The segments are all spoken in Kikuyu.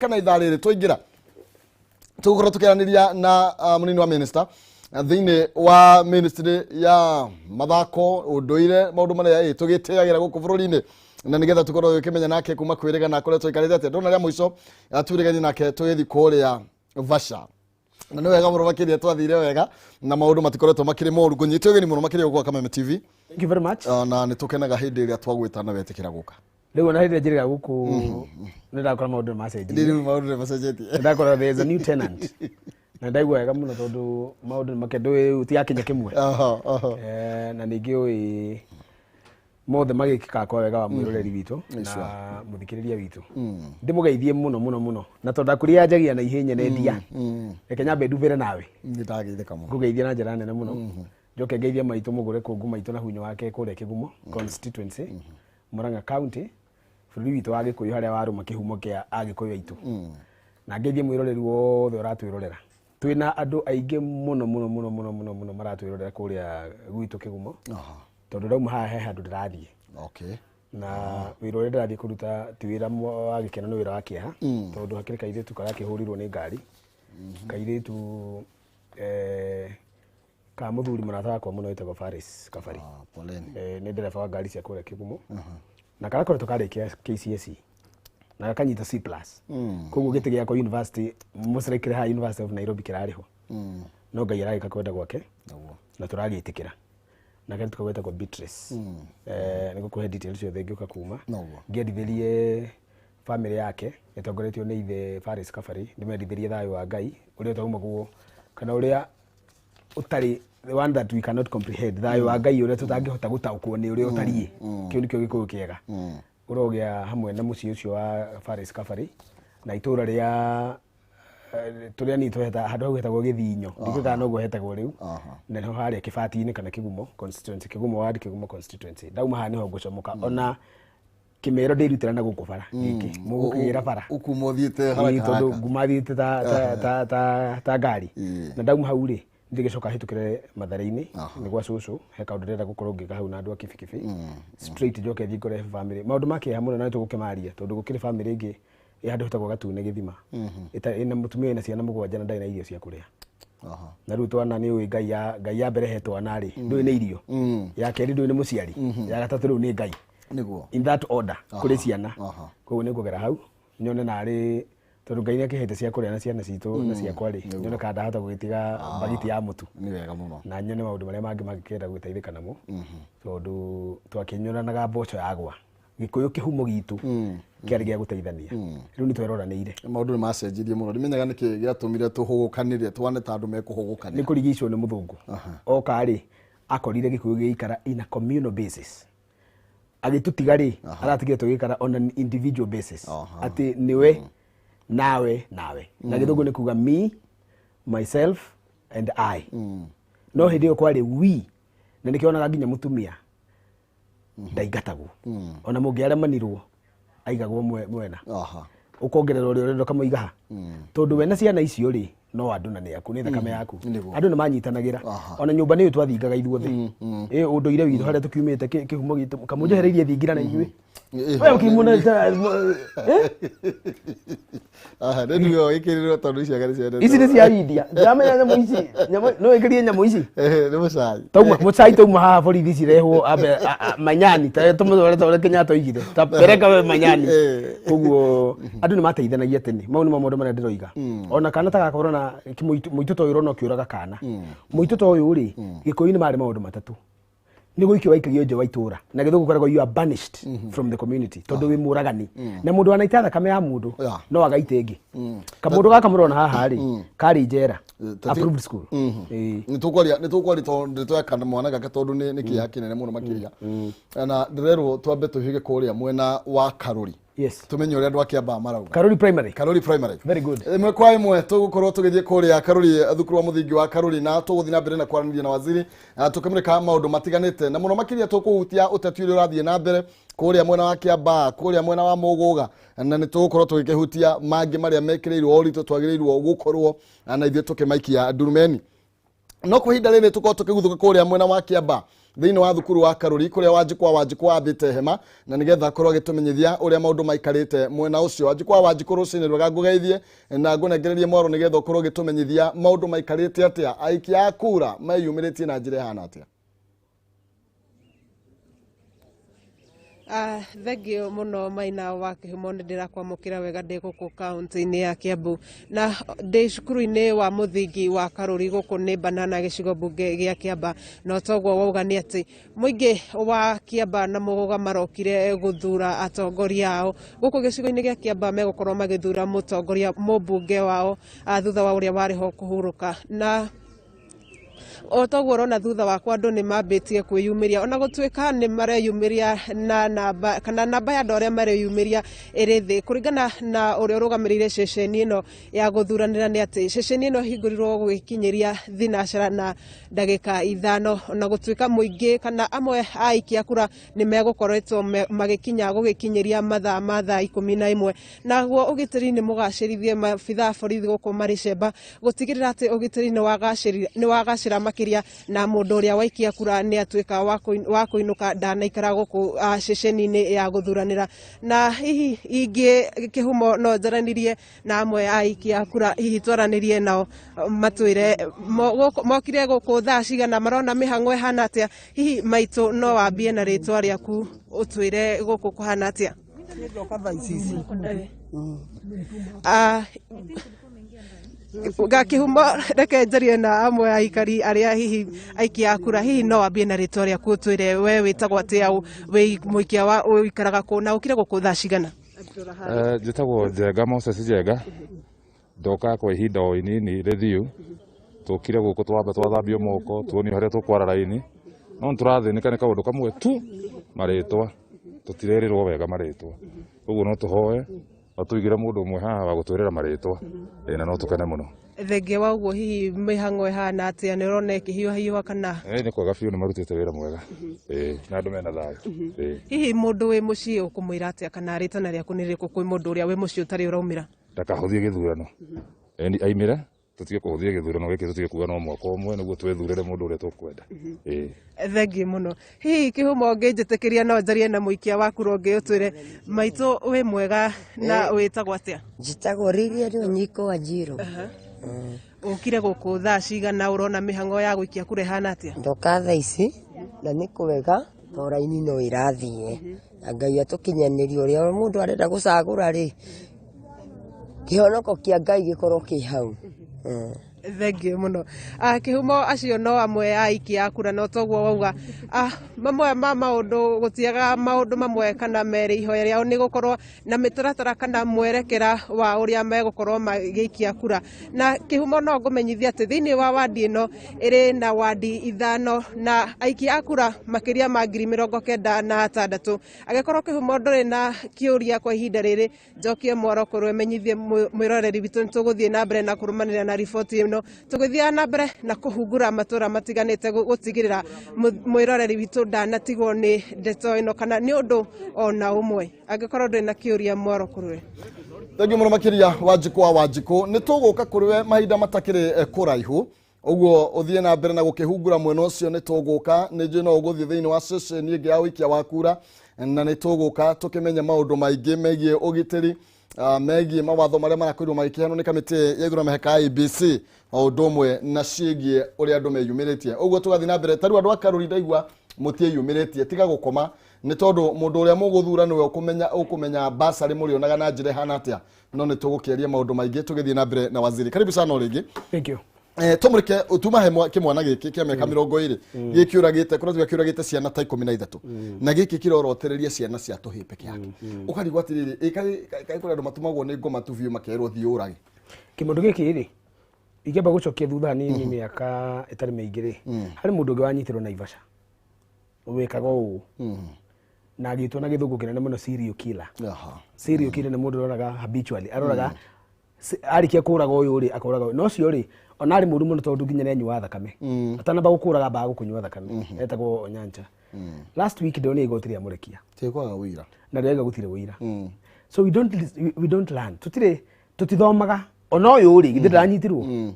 Kana ithaa rĩrĩ twaingĩra tũgũkorwo tũkĩaranĩria na mũnini wa minister thĩinĩ wa ministry ya mathako, ũndũire, maũndũ marĩa tũgĩtĩagĩra gũkũ bũrũri-inĩ, na nĩgetha tũkorwo tũkĩmenya nake kuma kwĩrĩga na akoretwo aikarĩte atĩa. Ndona rĩa mũico twĩrĩganie nake tũgĩthiĩ kũrĩa Vasha, na nĩ wega mũno makĩria twathire wega na maũndũ matikoretwo makĩrĩ moru. Ngũnyite ũgeni mũno makĩria gũkũ Kameme TV. Thank you very much. Na nĩ tũkenaga hĩndĩ ĩrĩa twagwĩta na wetĩkĩra gũka. Rĩu ona hĩndĩ ĩrĩa njĩrĩga gũkũ nĩ ndakora maũndũ nĩ macenjirie. Rĩu maũndũ nĩ macenjetie. Nĩ ndakora there is a new tenant. Na ndaigua wega mũno tondũ maũndũ nĩ make ndũĩ tigakinya kĩmwe. Aha, aha. Na ningĩ ũĩ mothe magĩkĩkaga kwa wega wa mwĩroreri witũ na mũthikĩrĩria witũ. Ndĩmũgeithie mũno mũno mũno, na tondũ ndakũria njagia na ihĩ nyene ndia, reke nyambe ndubĩre nawe. Nĩ ndageithĩka mũno. Ngũgeithia na njĩra nene mũno, njoke ngeithie maitũ mũgũre kũngũ maitũ na hunyũ wake kũrĩa Kĩgumo constituency, Murang'a County, bũrũri witũ wa Gĩkũyũ, harĩa warũma kĩhumo kĩa Agĩkũyũ aitũ, na ngeithie mwĩroreri wothe ũratwĩrorera. Twĩna andũ aingĩ mũno mũno mũno mũno mũno mũno maratwĩrorera kũrĩa gwitũ Kĩgumo, tondũ ndauma haha he handũ ndĩrathiĩ, na wĩra ũrĩa ndĩrathiĩ kũruta ti wĩra wa gĩkeno, nĩ wĩra wa kĩeha, tondũ hakĩrĩ kairĩtu karakĩhũrirwo nĩ ngari, kairĩtu ka mũthuri mũrata wakwa mũno wĩtagwo Faris Kabari. Ah, poleni. Nĩ ndereba wa ngari cia kũrĩa Kĩgumo, na karakoretwo karĩkia KCSE na gakanyita C+. Koguo gĩtĩ gĩakwa university mũcirekere haha University of Nairobi kĩrarĩho, no Ngai aragĩka kwenda gwake. Na tũragĩtĩkĩra na kairĩtu kau getagwo Beatrice. Nĩ ngũkũhe details ciothe ngĩũka kuma. Ngĩendithĩrie family yake ĩtongoretio nĩ ithe Faris Kabari, ndĩmendithĩrie thayũ wa Ngai ũrĩa ũtaumagwo kana ũrĩa ũtarĩ, the one that we cannot comprehend, thayũ wa Ngai ũrĩa tũtangĩhota gũtaũkwo nĩ ũrĩa ũtariĩ. Kĩu nĩkĩo Gĩkũyũ kĩega ũrogĩa hamwe na mũciĩ ũcio wa Faris Kabari na itũra rĩa tũrĩa ni tweta handũ hau hetagwo Gĩthinyo, ndikũĩ kana noguo hetagwo rĩu. Na nĩho harĩa Kĩbati-inĩ kana Kĩgumo constituency, Kĩgumo ward, Kĩgumo constituency. Ndauma haha nĩho ngũcomoka, ona kĩmero ndĩrutĩra na gũkũ bara gĩkĩ mũgũkĩgĩra bara. Ũkuma ũthiĩte Ĩĩ, haraka. Tondũ Haraka. nguma thiĩte ta ngari. Na ndauma hau rĩ, ndĩgĩcoka hĩtũkĩre Mathare-inĩ, nĩ gwa cũcũ, he kaũndũ ndĩrenda gũkorwo ngĩka hau na andũ a Kibikibi, straight njoke thiĩ ngore family. Maũndũ ma kĩeha mũno, na nĩtũgũkĩmaria, tondũ gũkĩrĩ family ĩngĩ ĩ handũ hetagwo Gatune Gĩthima, ĩna mũtumia ĩna ciana 7 na ndarĩ na irio cia kũrĩa. Na rĩu twana nĩ ũĩ Ngai ya mbere he twana rĩ, ndũĩ nĩ irio, ya kerĩ ndũĩ nĩ mũciari, ya gatatũ rĩu nĩ Ngai. In that order kũrĩ ciana. Koguo nĩ ngũgera hau nyone narĩ, tondũ Ngai nĩ akĩhete cia kũrĩa na ciana citũ na ciakwa rĩ, nyone kana ndahota gũgĩtiga mbagiti ya mũtu. Nĩ wega mũno. Na nyone maũndũ marĩa mangĩ mangĩkĩenda gũteithĩka namo, tondũ twakĩnyonanaga mboco yagwa. Gĩkũyũ kĩhumo gitũ kĩarĩ gĩa gũteithania, rĩu nĩ tweroranĩire. Maũndũ nĩ macenjirie mũno. Ndimenyaga nĩkĩ gĩatũmire tũhũgũkanĩre twane ta andũ mekũhũgũkanĩra. Nĩ kũrigicwo nĩ mũthũngũ. Oka rĩ, akorire Gĩkũyũ gĩgĩikara in a communal basis. Agĩtũtiga rĩ, aratigire tũgĩikara on an individual basis, atĩ nĩwe nawe nawe, na Gĩthũngũ nĩ kuga me, myself and I. No hĩndĩ ĩyo kwarĩ we, na nĩkĩonaga nginya mũtumia ndaingatagwo, ona mũngĩaremanirwo aigagwo mwena. Ũkongerera ũrĩa ũrenda ũkamũiga ha, tondũ we na ciana icio rĩ, no andũ na nĩ aku, nĩ thakame yaku. Andũ nĩ manyitanagĩra. Ona nyũmba nĩ twathingaga ithuothe, ĩ ũndũire witũ harĩa tũkiumĩte, kĩhumo gitũ kamũnjehereirie thingira na ithuĩ. We ũkiumana? Aha, nĩ ndugo ĩkĩrĩrwo tondũ ici anga nĩ ciendetwo. Ici nĩ cia India, ndiramenya nyamũ ici. No ĩkĩrie nyamũ ici. Ehe, nĩ mũcai. Tauma mũcai, tauma haha borithi cirehwo ambe manyani ta tũmũtware ta ũrĩa Kenyatta oigire ta pereka we manyani. Koguo andũ nĩ mateithanagia tene. Mau nĩmo maũndũ marĩa ndĩroiga. Ona kana ta gaka ũrona mũitũ ta ũyũ ũrona ũkĩũraga kana mũitũ ta ũyũ rĩ, Gĩkũyũ-inĩ marĩ maũndũ matatũ: nĩ gũikio waikagio nja wa itũra, na Gĩthũngũ koragwo you are banished from the community, tondũ wĩ mũragani na mũndũ wanaita thakame ya mũndũ no agaite ĩngĩ. Kamũndũ gaka mũrona haha rĩ, karĩ njera, approved school. Ĩĩ. Nĩ tũkwaria tondũ ndeto ya kana mwana gaka, tondũ nĩ kĩeha kĩnene mũno makĩria, na ndĩrerwo twambe tũhĩge kũrĩa mwena wa Karũri, tũmenye ũrĩa andũ a Kĩambaa marauga. Karori Primary. Karũri Primary. Very good. Ĩmwe kwa ĩmwe tũgũkorwo tũgĩthiĩ kũrĩa Karũri, thukuru wa mũthingi wa Karũri, na tũgũthiĩ na mbere na kwaranĩria na waziri, tũkĩmũrĩka maũndũ matiganĩte, na mũno makĩria tũkũhutia ũteti ũrĩa ũrathiĩ na mbere kũrĩa mwena wa Kĩambaa, kũrĩa mwena wa Mũgũga, na nĩ tũgũkorwo tũgĩkĩhutia mangĩ marĩa mekĩrĩirwo ũritũ twagĩrĩirwo gũkorwo na ithuĩ tũkĩmaikia ndurumeni. No kwa ihinda rĩrĩ tũkorwo tũkĩguthũka kũrĩa mwena wa Kĩamba. Thĩinĩ wa thukuru wa Karuri kũrĩa Wanjikũ wa Wanjikũ ambĩte hema na nĩgetha akorwo agĩtũmenyithia ũrĩa maũndũ maikarĩte mwena ũcio. Wanjikũ wa Wanjikũ, rũcinĩ rwega, ngũgeithie na ngũnengererie mwaro nĩgetha ũkorwo ũgĩtũmenyithia maũndũ maikarĩte atĩa, aikia a kura meyumĩrĩtie na njĩra ĩhana atĩa. Thengio muno Maina wa Kihumo, nĩ ndĩrakwamũkĩra wega ndĩ gũkũ kaunti-inĩ ya Kiambu na ndĩ cukuru-inĩ wa mũthingi wa Karuri gũkũ nĩ Banana gĩcigo mbunge gĩa Kiamba. Na toguo wauga nĩ atĩ mũingĩ wa Kiamba na Mũgũga marokire gũthura atongoria ao gũkũ gĩcigo-inĩ gĩa Kiamba, megũkorwo magĩthura mũtongoria mũmbunge wao thutha wa ũrĩa warĩ ho kũhurũka. Na o toguo ũrona thutha wakwa, andũ nĩ mambĩtie kwĩyumĩria, ona gũtuĩka nĩ mareyumĩria na namba kana namba ya andũ arĩa mareyumĩria ĩrĩ thĩ kũringana na ũrĩa ũrũgamĩrĩire ceceni ĩno ya gũthuranĩra. Nĩ atĩ ceceni ĩno ĩhingũrirwo gũgĩkinyĩria 5:05, ona gũtuĩka mũingĩ kana amwe a aikia kura nĩ megũkoretwo magĩkinya gũgĩkinyĩria mathaa ma thaa 11. Naguo ũgitĩri nĩ mũgacĩrithie, maabithaa a borithi gũkũ marĩ cemba gũtigĩrĩra atĩ ũgitĩri nĩ wagacĩra makĩria, na mũndũ ũrĩa waikia kura nĩ atuĩka wa kũinũka, ndanaikara gũkũ ceceni-inĩ ya gũthuranĩra. Na hihi ingĩ Kĩhumo no njaranirie na amwe a aikia kura, hihi twaranĩrie nao matwĩre mokire gũkũ thaa cigana, marona mĩhang'o ĩhana atĩa. Hihi maitũ, no wambie na rĩtwa rĩaku ũtwĩre gũkũ kũhana atĩa? Ndoka thaa ici ici. Gakĩhumo, reke njarie na amwe a aikari arĩa hihi aikia a kura. Hihi no wambie na rĩtwa rĩaku ũtwĩre we wĩtagwo atĩa, wĩ mũikia wa ũikaraga kũ na ũkire gũkũ thaa cigana? Njĩtagwo Njenga Moses Njenga. Ndoka kwa ihinda o inini rĩthiu. Tũkire gũkũ twamba twathambio moko, tuonio harĩa tũkwara raini, no nĩtũrathĩnĩka nĩ kaũndũ kamwe tu, marĩtwa. Tũtirerĩrwo wega marĩtwa, ũguo no tũhoe matũigĩre mũndũ ũmwe haha wa gũtwĩrĩra marĩtwa. Ĩ, na no tũkene mũno. Thengia wa ũguo, hihi mĩhang'o ĩhana atĩa? Nĩ ũrona ĩkĩhiũhahiũha kana? Ĩ, nĩ kwega biũ, nĩ marutĩte wĩra mwega. Ĩ, na andũ mena thayũ. Ĩ. Hihi mũndũ wĩ mũciĩ ũkũmwĩra atĩa, kana rĩtana rĩaku nĩ rĩrĩkũ kwĩ mũndũ ũrĩa wĩ mũciĩ ũtarĩ ũraumĩra? Ndakahũthie gĩthurano. Ĩni aimĩre, tũtige kũhũthia gĩthurano gĩkĩ, tũtige kuga no mwaka ũmwe nĩguo twĩthurĩre mũndũ ũrĩa tũkwenda. Ĩ. Thengiũ mũno. Hihi Kĩhumo, ũngĩnjĩtĩkĩria no njarie na mũikia wa kura ũngĩ ũtwĩre. Maitũ, wĩ mwega, na wĩtagwo atĩa? Njĩtagwo Lilian Onyiko Wanjiru. Ũkire gũkũ thaa cigana? Ũrona mĩhang'o ya gũikia kura ĩhana atĩa? Ndoka thaa ici na nĩ kwega to raini no ĩrathiĩ, na Ngai atũkinyanĩrie ũrĩa mũndũ arenda gũcagũra rĩ, kĩhonoko kĩa Ngai gĩkorwo kĩ hau. Thengiũ mũno. Kĩhumo, acio no amwe a aikia a kura, no toguo wauga, mamwe ma maũndũ gũtiaga maũndũ mamwe kana merĩ. Ihoya rĩao nĩ gũkorwo na mĩtaratara kana mwerekera wa ũrĩa megũkorwo magĩikia kura. Na Kĩhumo, no ngũmenyithia atĩ thĩinĩ wa wandi ĩno ĩrĩ na wandi 5 na aikia a kura makĩria ma 96,000. Angĩkorwo Kĩhumo ndũrĩ na kĩũria kwa ihinda rĩrĩ, njokie mwaro kũrĩ menyithie mwĩroreri witũ nĩ tũgũthiĩ na mbere na kũrũmanĩrĩra na riboti ĩno, tũgĩthiaga na mbere na kũhungura matũra matiganĩte gũtigĩrĩra mwĩroreri witũ ndanatigwo nĩ ndeto ĩno kana nĩ ũndũ ona ũmwe. Angĩkorwo ndũrĩ na kĩũria, mwaro kũrĩ. Thengiũ mũno makĩria, Wanjikũ wa Wanjikũ. Nĩ tũgũka kũrĩ we mahinda matakĩrĩ kũraihu, ũguo ũthiĩ na mbere na gũkĩhungura mwena ũcio. Nĩ tũgũka, nĩ njũĩ no ũgũthiĩ thĩinĩ wa ceceni ĩngĩ ya ũikia wa kura, na nĩ tũgũka tũkĩmenye maũndũ maingĩ megiĩ ũgitĩri, megiĩ mawatho marĩa marakorirwo magĩkĩheanwo nĩ kamĩtĩ ya ithurano mĩhaka IEBC, o ũndũ ũmwe na ciĩgiĩ ũrĩa andũ meyumĩrĩtie. Ũguo tũgathiĩ na mbere. Ta rĩu andũ a Karuri, ndaigua mũtiĩyumĩrĩtie, tiga gũkoma, nĩ tondũ mũndũ ũrĩa mũgũthura nĩwe ũkũmenya basarĩ mũrĩonaga na njĩra ĩhana atĩa. No nĩ tũgũkĩaria maũndũ maingĩ tũgĩthiĩ na mbere na waziri. Karibu sana o rĩngĩ. Thank you. Tũmũrĩke tuma he kĩmwana gĩkĩ kĩa mĩaka 20 gĩkĩũragĩte kũrĩa tuga kĩũragĩte ciana ta 13, na gĩkĩ kĩrorotereria ciana cia tũhĩ peke yake. Ũkarigwo atĩrĩrĩ, ĩ kaĩ kũrĩ andũ matũmagwo nĩ ngoma tu biũ makerwo thiĩ ũrage? Kĩmũndũ gĩkĩ rĩ, ingĩamba gũcokia thutha hanini mĩaka ĩtarĩ mĩingĩ rĩ, harĩ mũndũ ũngĩ wanyitirwo Naivasha wĩkaga ũũ na agĩtwo na gĩthũngũ kĩnene mũno serial killer. Serial killer nĩ mũndũ ũroraga habitually, aroraga arĩkia kũraga ũyũ rĩ, akoraga ũyũ. Na ũcio rĩ, ona arĩ mũru mũno tondũ nginya nĩ thakame atanamba gũkũraga, ambaga gũkũnyua thakame. Etagwo Onyancha. Last week ndonire igoti rĩa mũrekia. Tikwaga wĩira. Na rĩauga gũtirĩ wĩira. So we don't learn, tũtirĩ tũtithomaga. Ona ũyũ rĩ, githĩ ndaranyitirwo?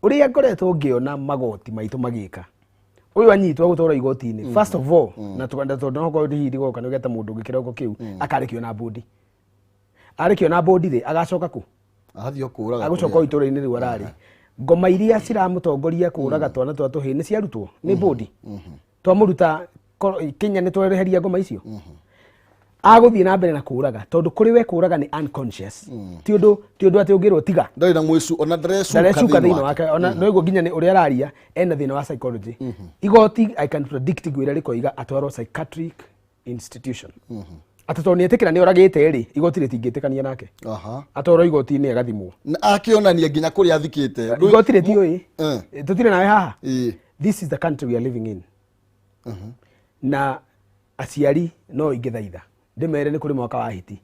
Ũrĩa ngoretwo ngĩona magoti maitũ magĩka Ũyũ anyitwo agũtwarwo igoti-inĩ first of all, na tũkanda tondũ no korwo hihi rigoka nĩ ũgeta mũndũ ũngĩ kĩroko kĩu akarekio na bũndi. Arekio na bũndi rĩ, agacoka kũ? Athiĩ o kũraga. Agũcoka o itũra-inĩ rĩu ararĩ. Ngoma iria ciramũtongoria kũraga twana twa tũhĩĩ nĩ ciarutwo nĩ bũndi. Twamũruta Kenya nĩ twereheria ngoma icio. Agũthiĩ na mbere na kũraga tondũ kũrĩ we kũraga nĩ unconscious. Ti ũndũ atĩ ũngĩrwo tiga. Ndarĩ na mwĩcu ona ndarecuka. Ndarecuka thĩinĩ wake ona no iguo nginya nĩ ũrĩa araria ena thĩna wa psychology. Igoti, I can predict, ngwĩra rĩkoiga atwarwo psychiatric institution. Atĩ tondũ nĩetĩkĩra nĩ oragĩte rĩ, igoti rĩtingĩtĩkania nake. Atwarwo igoti-inĩ agathimwo. Na akĩonania nginya kũrĩa athikĩte. Igoti rĩtiũĩ. Tũtirĩ nawe haha. Ĩĩ. This is the country we are living in. Na aciari no ingĩthaitha ndĩmere nĩ kũrĩ mwaka wa hiti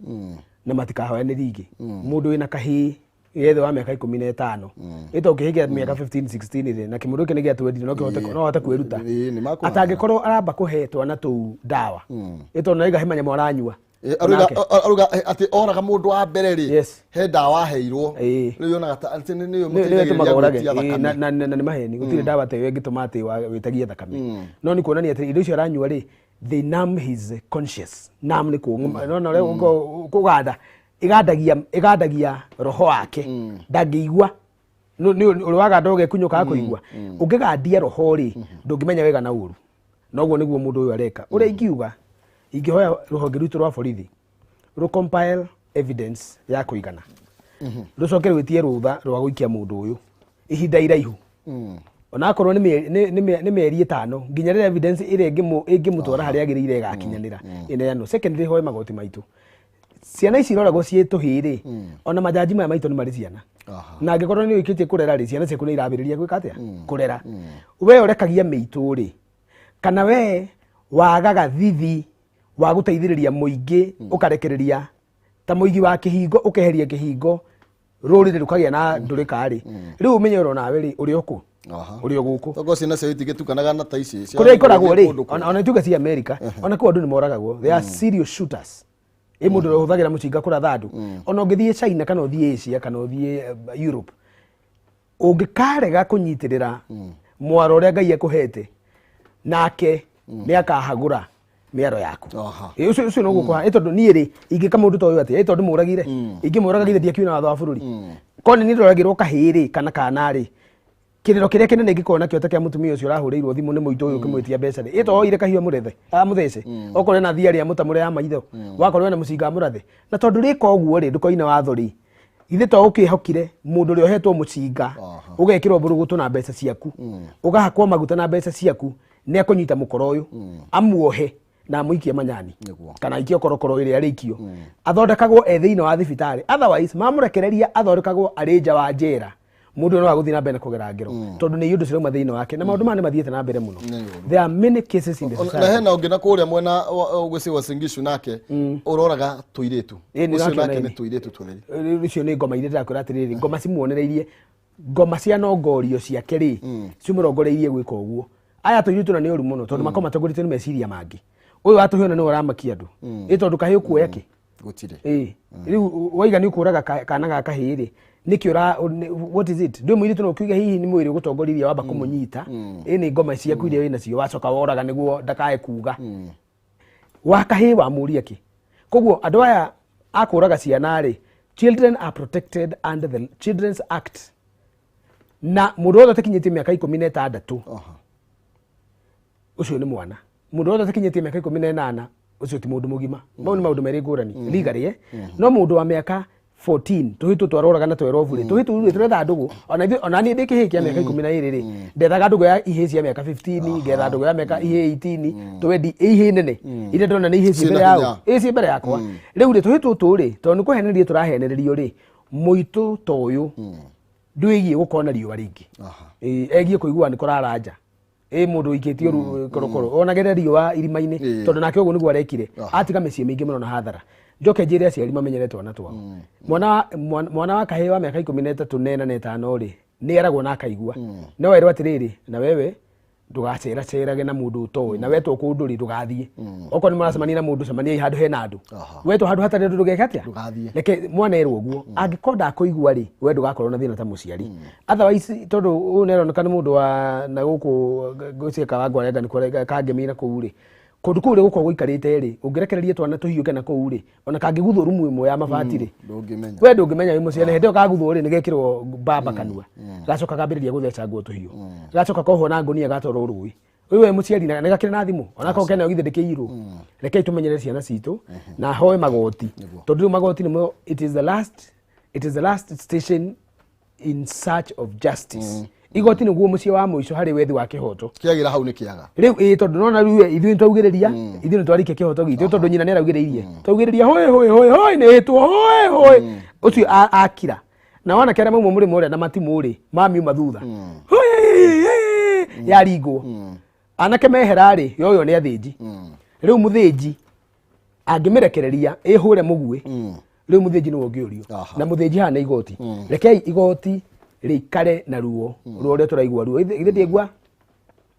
na matikahoyanĩrie ingĩ. Mũndũ wĩna kahĩĩ gethe wa mĩaka 15 ĩta ũkĩhĩkia mĩaka 15 16 rĩ, na kĩmũndũ gĩkĩ nĩ gĩatwendire no kĩhote no hote kwĩruta. Ĩĩ, nĩ makũhana. Atangĩkorwo aramba kũhe twana tũu ndawa ĩtondũ na he manyamũ aranyua. Ĩ, aruga Onake. Aruga atĩ oraga mũndũ wa mbere rĩ, he ndawa aheirwo. Rĩu yonaga ta atĩ nĩyo nĩyo mũteithagĩrĩria ĩtũmaga ũrage. gwĩtia Ĩĩ, thakame. Na nĩ maheni, gũtirĩ ndawa ta ĩyo ĩngĩtũma atĩ wĩtagie thakame, no nĩ kuonania atĩ indo icio aranyua rĩ, they numb his conscious. Numb nĩ kũng'ũma no ũrĩa kũganda ĩgandagia roho wake, ndangĩigua. Nĩ ũrĩ waganda ũgekunyũka kũigua. Ũngĩgandia roho rĩ, ndũngĩmenya wega na ũru. Noguo nĩguo mũndũ ũyũ areka. Ũrĩa ingiuga, ingĩhoya rũhonge rwitũ rwa borithi rũ compile evidence ya kũigana, rũcoke rwĩtie rũtha rwa gũikia mũndũ ũyũ ihinda iraihu, onakorwo nĩ mĩeri 5, nginya rĩrĩa evidence ĩrĩa ĩngĩmũtwara harĩa agĩrĩire ĩgakinyanĩra ĩneanwo. Secondly, hoe magoti maitũ, ciana ici iroragwo ciĩ tũhĩĩ rĩ, ona majaji maya maitũ nĩ marĩ ciana. Na angĩkorwo nĩ ũikĩtie kũrera rĩ, ciana ciaku nĩ irambĩrĩria gwĩka atĩa? Kũrera. We ũrekagia mĩitũ rĩ, kana we wagaga thithi wa gũteithĩrĩria mũingĩ, ũkarekereria ta mũigi wa kĩhingo, ũkeheria kĩhingo rũrĩrĩ rũkagĩa na ndũrĩka rĩ, rĩu ũmenye oro nawe rĩ ũrĩ o kũ? Ũrĩ o gũkũ. Tokorwo ciana ciao itigĩtukanaga na ta ici kũrĩa ikoragwo rĩ, kũndũ kũngĩ. Ona ituge cia America, ona kũu andũ nĩ moragagwo. They are serious shooters. Ĩ mũndũ ũrĩa ũhũthagĩra mũcinga kũratha andũ. Ona ũngĩthiĩ China kana ũthiĩ Asia kana ũthiĩ Europe, ũngĩkarega kũnyitĩrĩra mwaro ũrĩa Ngai akũhete nake, nĩ akahagũra mĩaro yaku. Ĩ, ũcio no gũkũha. Ĩ tondũ niĩ rĩ, ingĩka mũndũ ta ũyũ atĩa? Ĩ tondũ mũragire, ingĩmũraga githĩ ndiakiuna watho wa bũrũri? Korwo nĩ niĩ ndoragĩrwo kahĩĩ rĩ, kana kana rĩ, kĩrĩro kĩrĩa kĩnene ingĩkorwo nakĩo ta kĩa mũtumia ũcio ũrahũrĩirwo thimũ nĩ mũitũ ũyũ ũkĩmwĩtia mbeca rĩ, ĩ to oire kahiũ amũrethe amũthece, okorwo ena thiarĩ amũtamũre ya maitho, wakorwo ena mũcinga amũrathe. Na tondũ rĩka ũguo rĩ, ndũkoine watho rĩ, githĩ to ũkĩhokire mũndũ ũrĩa ũhetwo mũcinga, ũgekĩrwo mbũrũgũtũ na mbeca ciaku, ũgahakwo maguta na mbeca ciaku, nĩ akũnyita mũkoro ũyũ amuohe na amũikie manyani kana aikio korokoro ĩrĩa arĩikio, athondekagwo e thĩinĩ wa thibitarĩ. Otherwise mamũrekereria athondekagwo arĩ nja wa njera, mũndũ no agũthiĩ na mbere na kũgera ngero tondũ nĩ iũndũ cirauma thĩinĩ wake, na maũndũ maya nĩ mathiĩte na mbere mũno. There are many cases in the Na society. hena ũngĩ na kũrĩa mwena gwĩci wa Singishu, nake ũroraga tũirĩtu. Ĩ, nĩ ũcio ũrakĩona nake ĩ. nĩ tũirĩtu tũtheri. Rĩu icio nĩ ngoma iria ndĩrakwĩra atĩrĩrĩ, ngoma cimuonereirie, ngoma cia nongorio ciake rĩ, cimũrongoreirie gwĩka ũguo. Aya tũirĩtu na nĩ ũru mũno tondũ makorwo matongoretio nĩ meciria mangĩ. Ũyũ watũhĩona nĩwe ũramakia andũ. Ĩ tondũ kahĩ ũkuoya kĩ? Gũtirĩ. Ĩ rĩu waiga nĩ ũkũraga kana ga kahĩĩ rĩ, nĩkĩ ũra what is it? Ndũ mũirĩtu no ũkiuge hihi nĩ mwĩrĩ ũgũtongoririe wamba kũmũnyita. Ĩ nĩ ngoma ciaku iria wĩnacio, wacoka woraga nĩguo ndakae kuga wa kahĩĩ wamũria kĩ. Koguo andũ aya akũraga ciana rĩ, children are protected under the Children's Act, na mũndũ wothe ũtakinyĩtie mĩaka 16, ũcio nĩ mwana. Mũndũ wothe ũtakinyĩtie mĩaka 18, ũcio ti mũndũ mũgima. Mau nĩ maũndũ merĩ ngũrani legally, eh? No mũndũ wa mĩaka 14, tũhĩ tũtũ twaroraga na 12 rĩ, tũhĩ tũu rĩ tũretha ndũgũ. Ona ithuĩ, ona niĩ ndĩ kĩhĩ kĩa mĩaka 12 rĩ, ndethaga ndũgũ ya ihĩ cia mĩaka 15, ngetha ndũgũ ya mĩaka ihĩ 18, twendi ihĩ nene iria ndĩrona nĩ ihĩ ciĩ Ciĩna mbere yao hinya. ĩ ciĩ mbere yakwa. Rĩu rĩ, tũhĩ tũtũ rĩ, tondũ nĩ kũhenererio tũrahenererio rĩ, mũitũ ta ũyũ ndwĩgiĩ gũkorwo na riũa rĩngĩ. Ĩ, egiĩ kũigua nĩ kũraranja ĩ mũndũ ũikĩtio korokoro onagere riũa irima-inĩ. Tondũ nake ũguo nĩguo arekire, atiga mĩciĩ mĩingĩ mũno na hathara. Njoke njĩre aciari mamenyere twana twao. Mwana wa kahĩĩ wa mĩaka 13 na 4 na 5 rĩ, nĩ eragwo na akaigua, no erwo atĩrĩrĩ, na wewe Ndũgaceracerage na mũndũ ũtoĩ, na wetwo kũndũ rĩ, ndũgathiĩ. Okorwo nĩ mũracemania na mũndũ, cemaniai handũ hena andũ. Wetwo handũ hatarĩ andũ, ndũgeke atĩa? Ndũgathiĩ. Reke mwana erwo ũguo. Angĩkorwo ndakũigua rĩ, we ndũgakorwo na thĩna ta mũciari. Otherwise, tondũ ũyũ nĩaroneka nĩ mũndũ wa na gũkũ ngwĩciria Kawangware anga nĩkuo Kangemi na kũu rĩ, kũndũ kũu rĩ gũkorwo gũikarĩte rĩ, ũngĩrekereria twana tũhiũke na kũu rĩ, ona kangĩguthwo rumu ĩmwe ya mabati rĩ, Ndũngĩmenya. We ndũngĩmenya wĩ mũciari. Hĩndĩ ĩyo kaguthwo rĩ, nĩgekĩrwo mbamba kanua, gacoka kambĩrĩria gũthecangwo tũhiũ, gacoka kohwo na ngũnia, gatwarwo rũĩ. Rĩu we mũciari nĩ gakĩrĩ na thimũ onakorwo kena githĩ ndĩkĩirwo. Rekei tũmenyerere ciana citũ na hoe magoti, tondũ rĩu magoti nĩmo it is the last station in search of justice. Igoti nĩguo mũciĩ wa mũico harĩ wethi wa kĩhoto. Kĩagĩra hau nĩ kĩaga. Rĩu ĩ tondũ nona rĩu ithuĩ nĩtwaugĩrĩria, ithuĩ nĩtwarĩkia kĩhoto gitũ, tondũ nyina nĩaraugĩrĩirie, twaugĩrĩria hũĩ hũĩ hũĩ hũĩ, nĩhĩtwo hũĩ hũĩ, ũcio akira na wanake arĩa mauma mũrĩmo ũrĩa na matimũ rĩ, mamiuma thutha hũĩ yaringwo, anake mehera rĩ, yoyo nĩ athĩnji. Rĩu mũthĩnji angĩmĩrekereria ĩhũre mũguĩ, rĩu mũthĩnji nĩwe ũngĩũrio. Na mũthĩnji haha nĩ igoti. Rekei igoti rĩikare na ruo, ruo ũrĩa tũraigua ruo. Ithe ndiaigua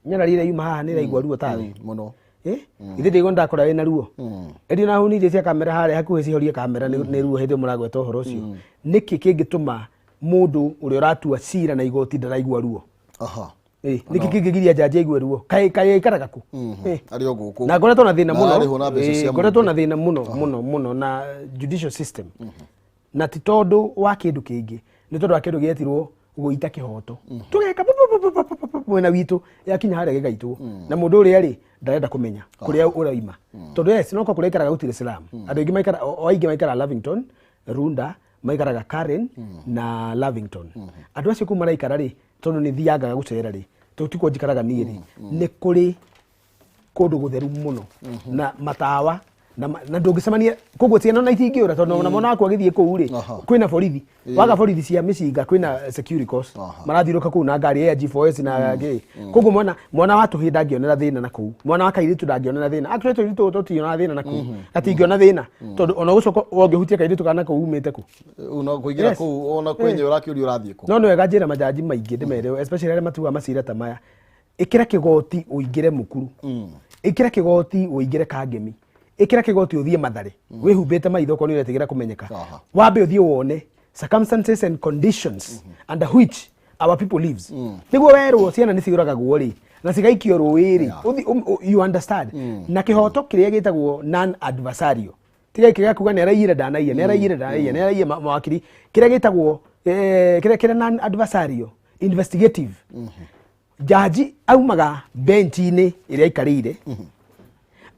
nyarari ĩrĩa yuma haha nĩ ĩraigua ruo tarĩ Mũno. Ithe ndiaigua ndakora wĩna ruo ĩndĩ na huni iria cia kamera harĩa hakuhĩ cihorie kamera nĩ ruo hĩndĩ ĩyo mũragweta ũhoro ũcio. Nĩkĩ kĩngĩtũma mũndũ ũrĩa ũratua cira na igoti ndaraigua ruo? Nĩkĩ kĩngĩgiria jaji aigue ruo? Kaĩ aikaraga kũ? Arĩ o gũkũ. Na ngoretwo na thĩna Na mũno. arĩhwo na mbeca cia Ngoretwo mũingĩ. na thĩna mũno mũno mũno na judicial system, na ti tondũ wa kĩndũ kĩngĩ, nĩ tondũ wa kĩndũ gĩetirwo gũita kĩhoto. Tũgeka pu- pu- pu- pu- pu- pu- pu- mwena witũ, yakinya harĩa gĩgaitwo na mũndũ ũrĩa rĩ ndarenda kũmenya kũrĩa ũraima, tondũ yes, no korwo kũrĩa aikaraga gũtirĩ slum. Andũ aingĩ maikara, o aingĩ maikaraga Lavington, Runda, maikaraga Karen na Lavington. Andũ acio kũu maraikara rĩ, tondũ nĩ thiangaga gũcera rĩ, tondũ tikuo njikaraga niĩ rĩ, nĩ kũrĩ kũndũ gũtheru mũno na matawa na ndũngĩcemania koguo ciana ona itingĩũra, tondũ ona mwana waku agĩthiĩ kũu rĩ, kwĩna borithi, waga borithi cia mĩcinga, kwĩna securicos marathiũrũka kũu na ngari ya G4S na ngĩ. Koguo mwana wa tũhĩ ndangĩonera thĩna na kũu, mwana wa kairĩtu ndangĩonera thĩna. Actually, tũirĩtu tũtionaga thĩna na kũu, gatingĩona thĩna, tondũ ona gũcoka ũngĩhutia kairĩtu kana kũu umĩte kũ. Una kũingĩra kũu ona kwenye ũrakĩũria ũrathiĩ kũ. No nĩ wega njĩra majaji maingĩ ndĩmere, especially arĩa matuaga macira ta maya, ĩkĩra kĩgoti ũingĩre Mukuru, ĩkĩra kĩgoti ũingĩre Kangemi, ĩkĩra kĩgoti ũthiĩ Mathare wĩhumbĩte maitho okorwo nĩ ũretigĩra kũmenyeka. Wambe ũthiĩ wone circumstances and conditions under which our people lives, nĩguo werwo ciana nĩ ciũragagwo rĩ na cigaikio rũĩ rĩ, you understand. Na kĩhoto kĩrĩa gĩtagwo non adversarial, tiga gĩkĩ gĩa kuga nĩ araiyire, ndanaiya, nĩ araiyire, ndanaiya, nĩ araiya, mawakiri, kĩrĩa gĩtagwo kĩrĩa non adversarial investigative, jaji aumaga benchi-inĩ ĩrĩa aikarĩire,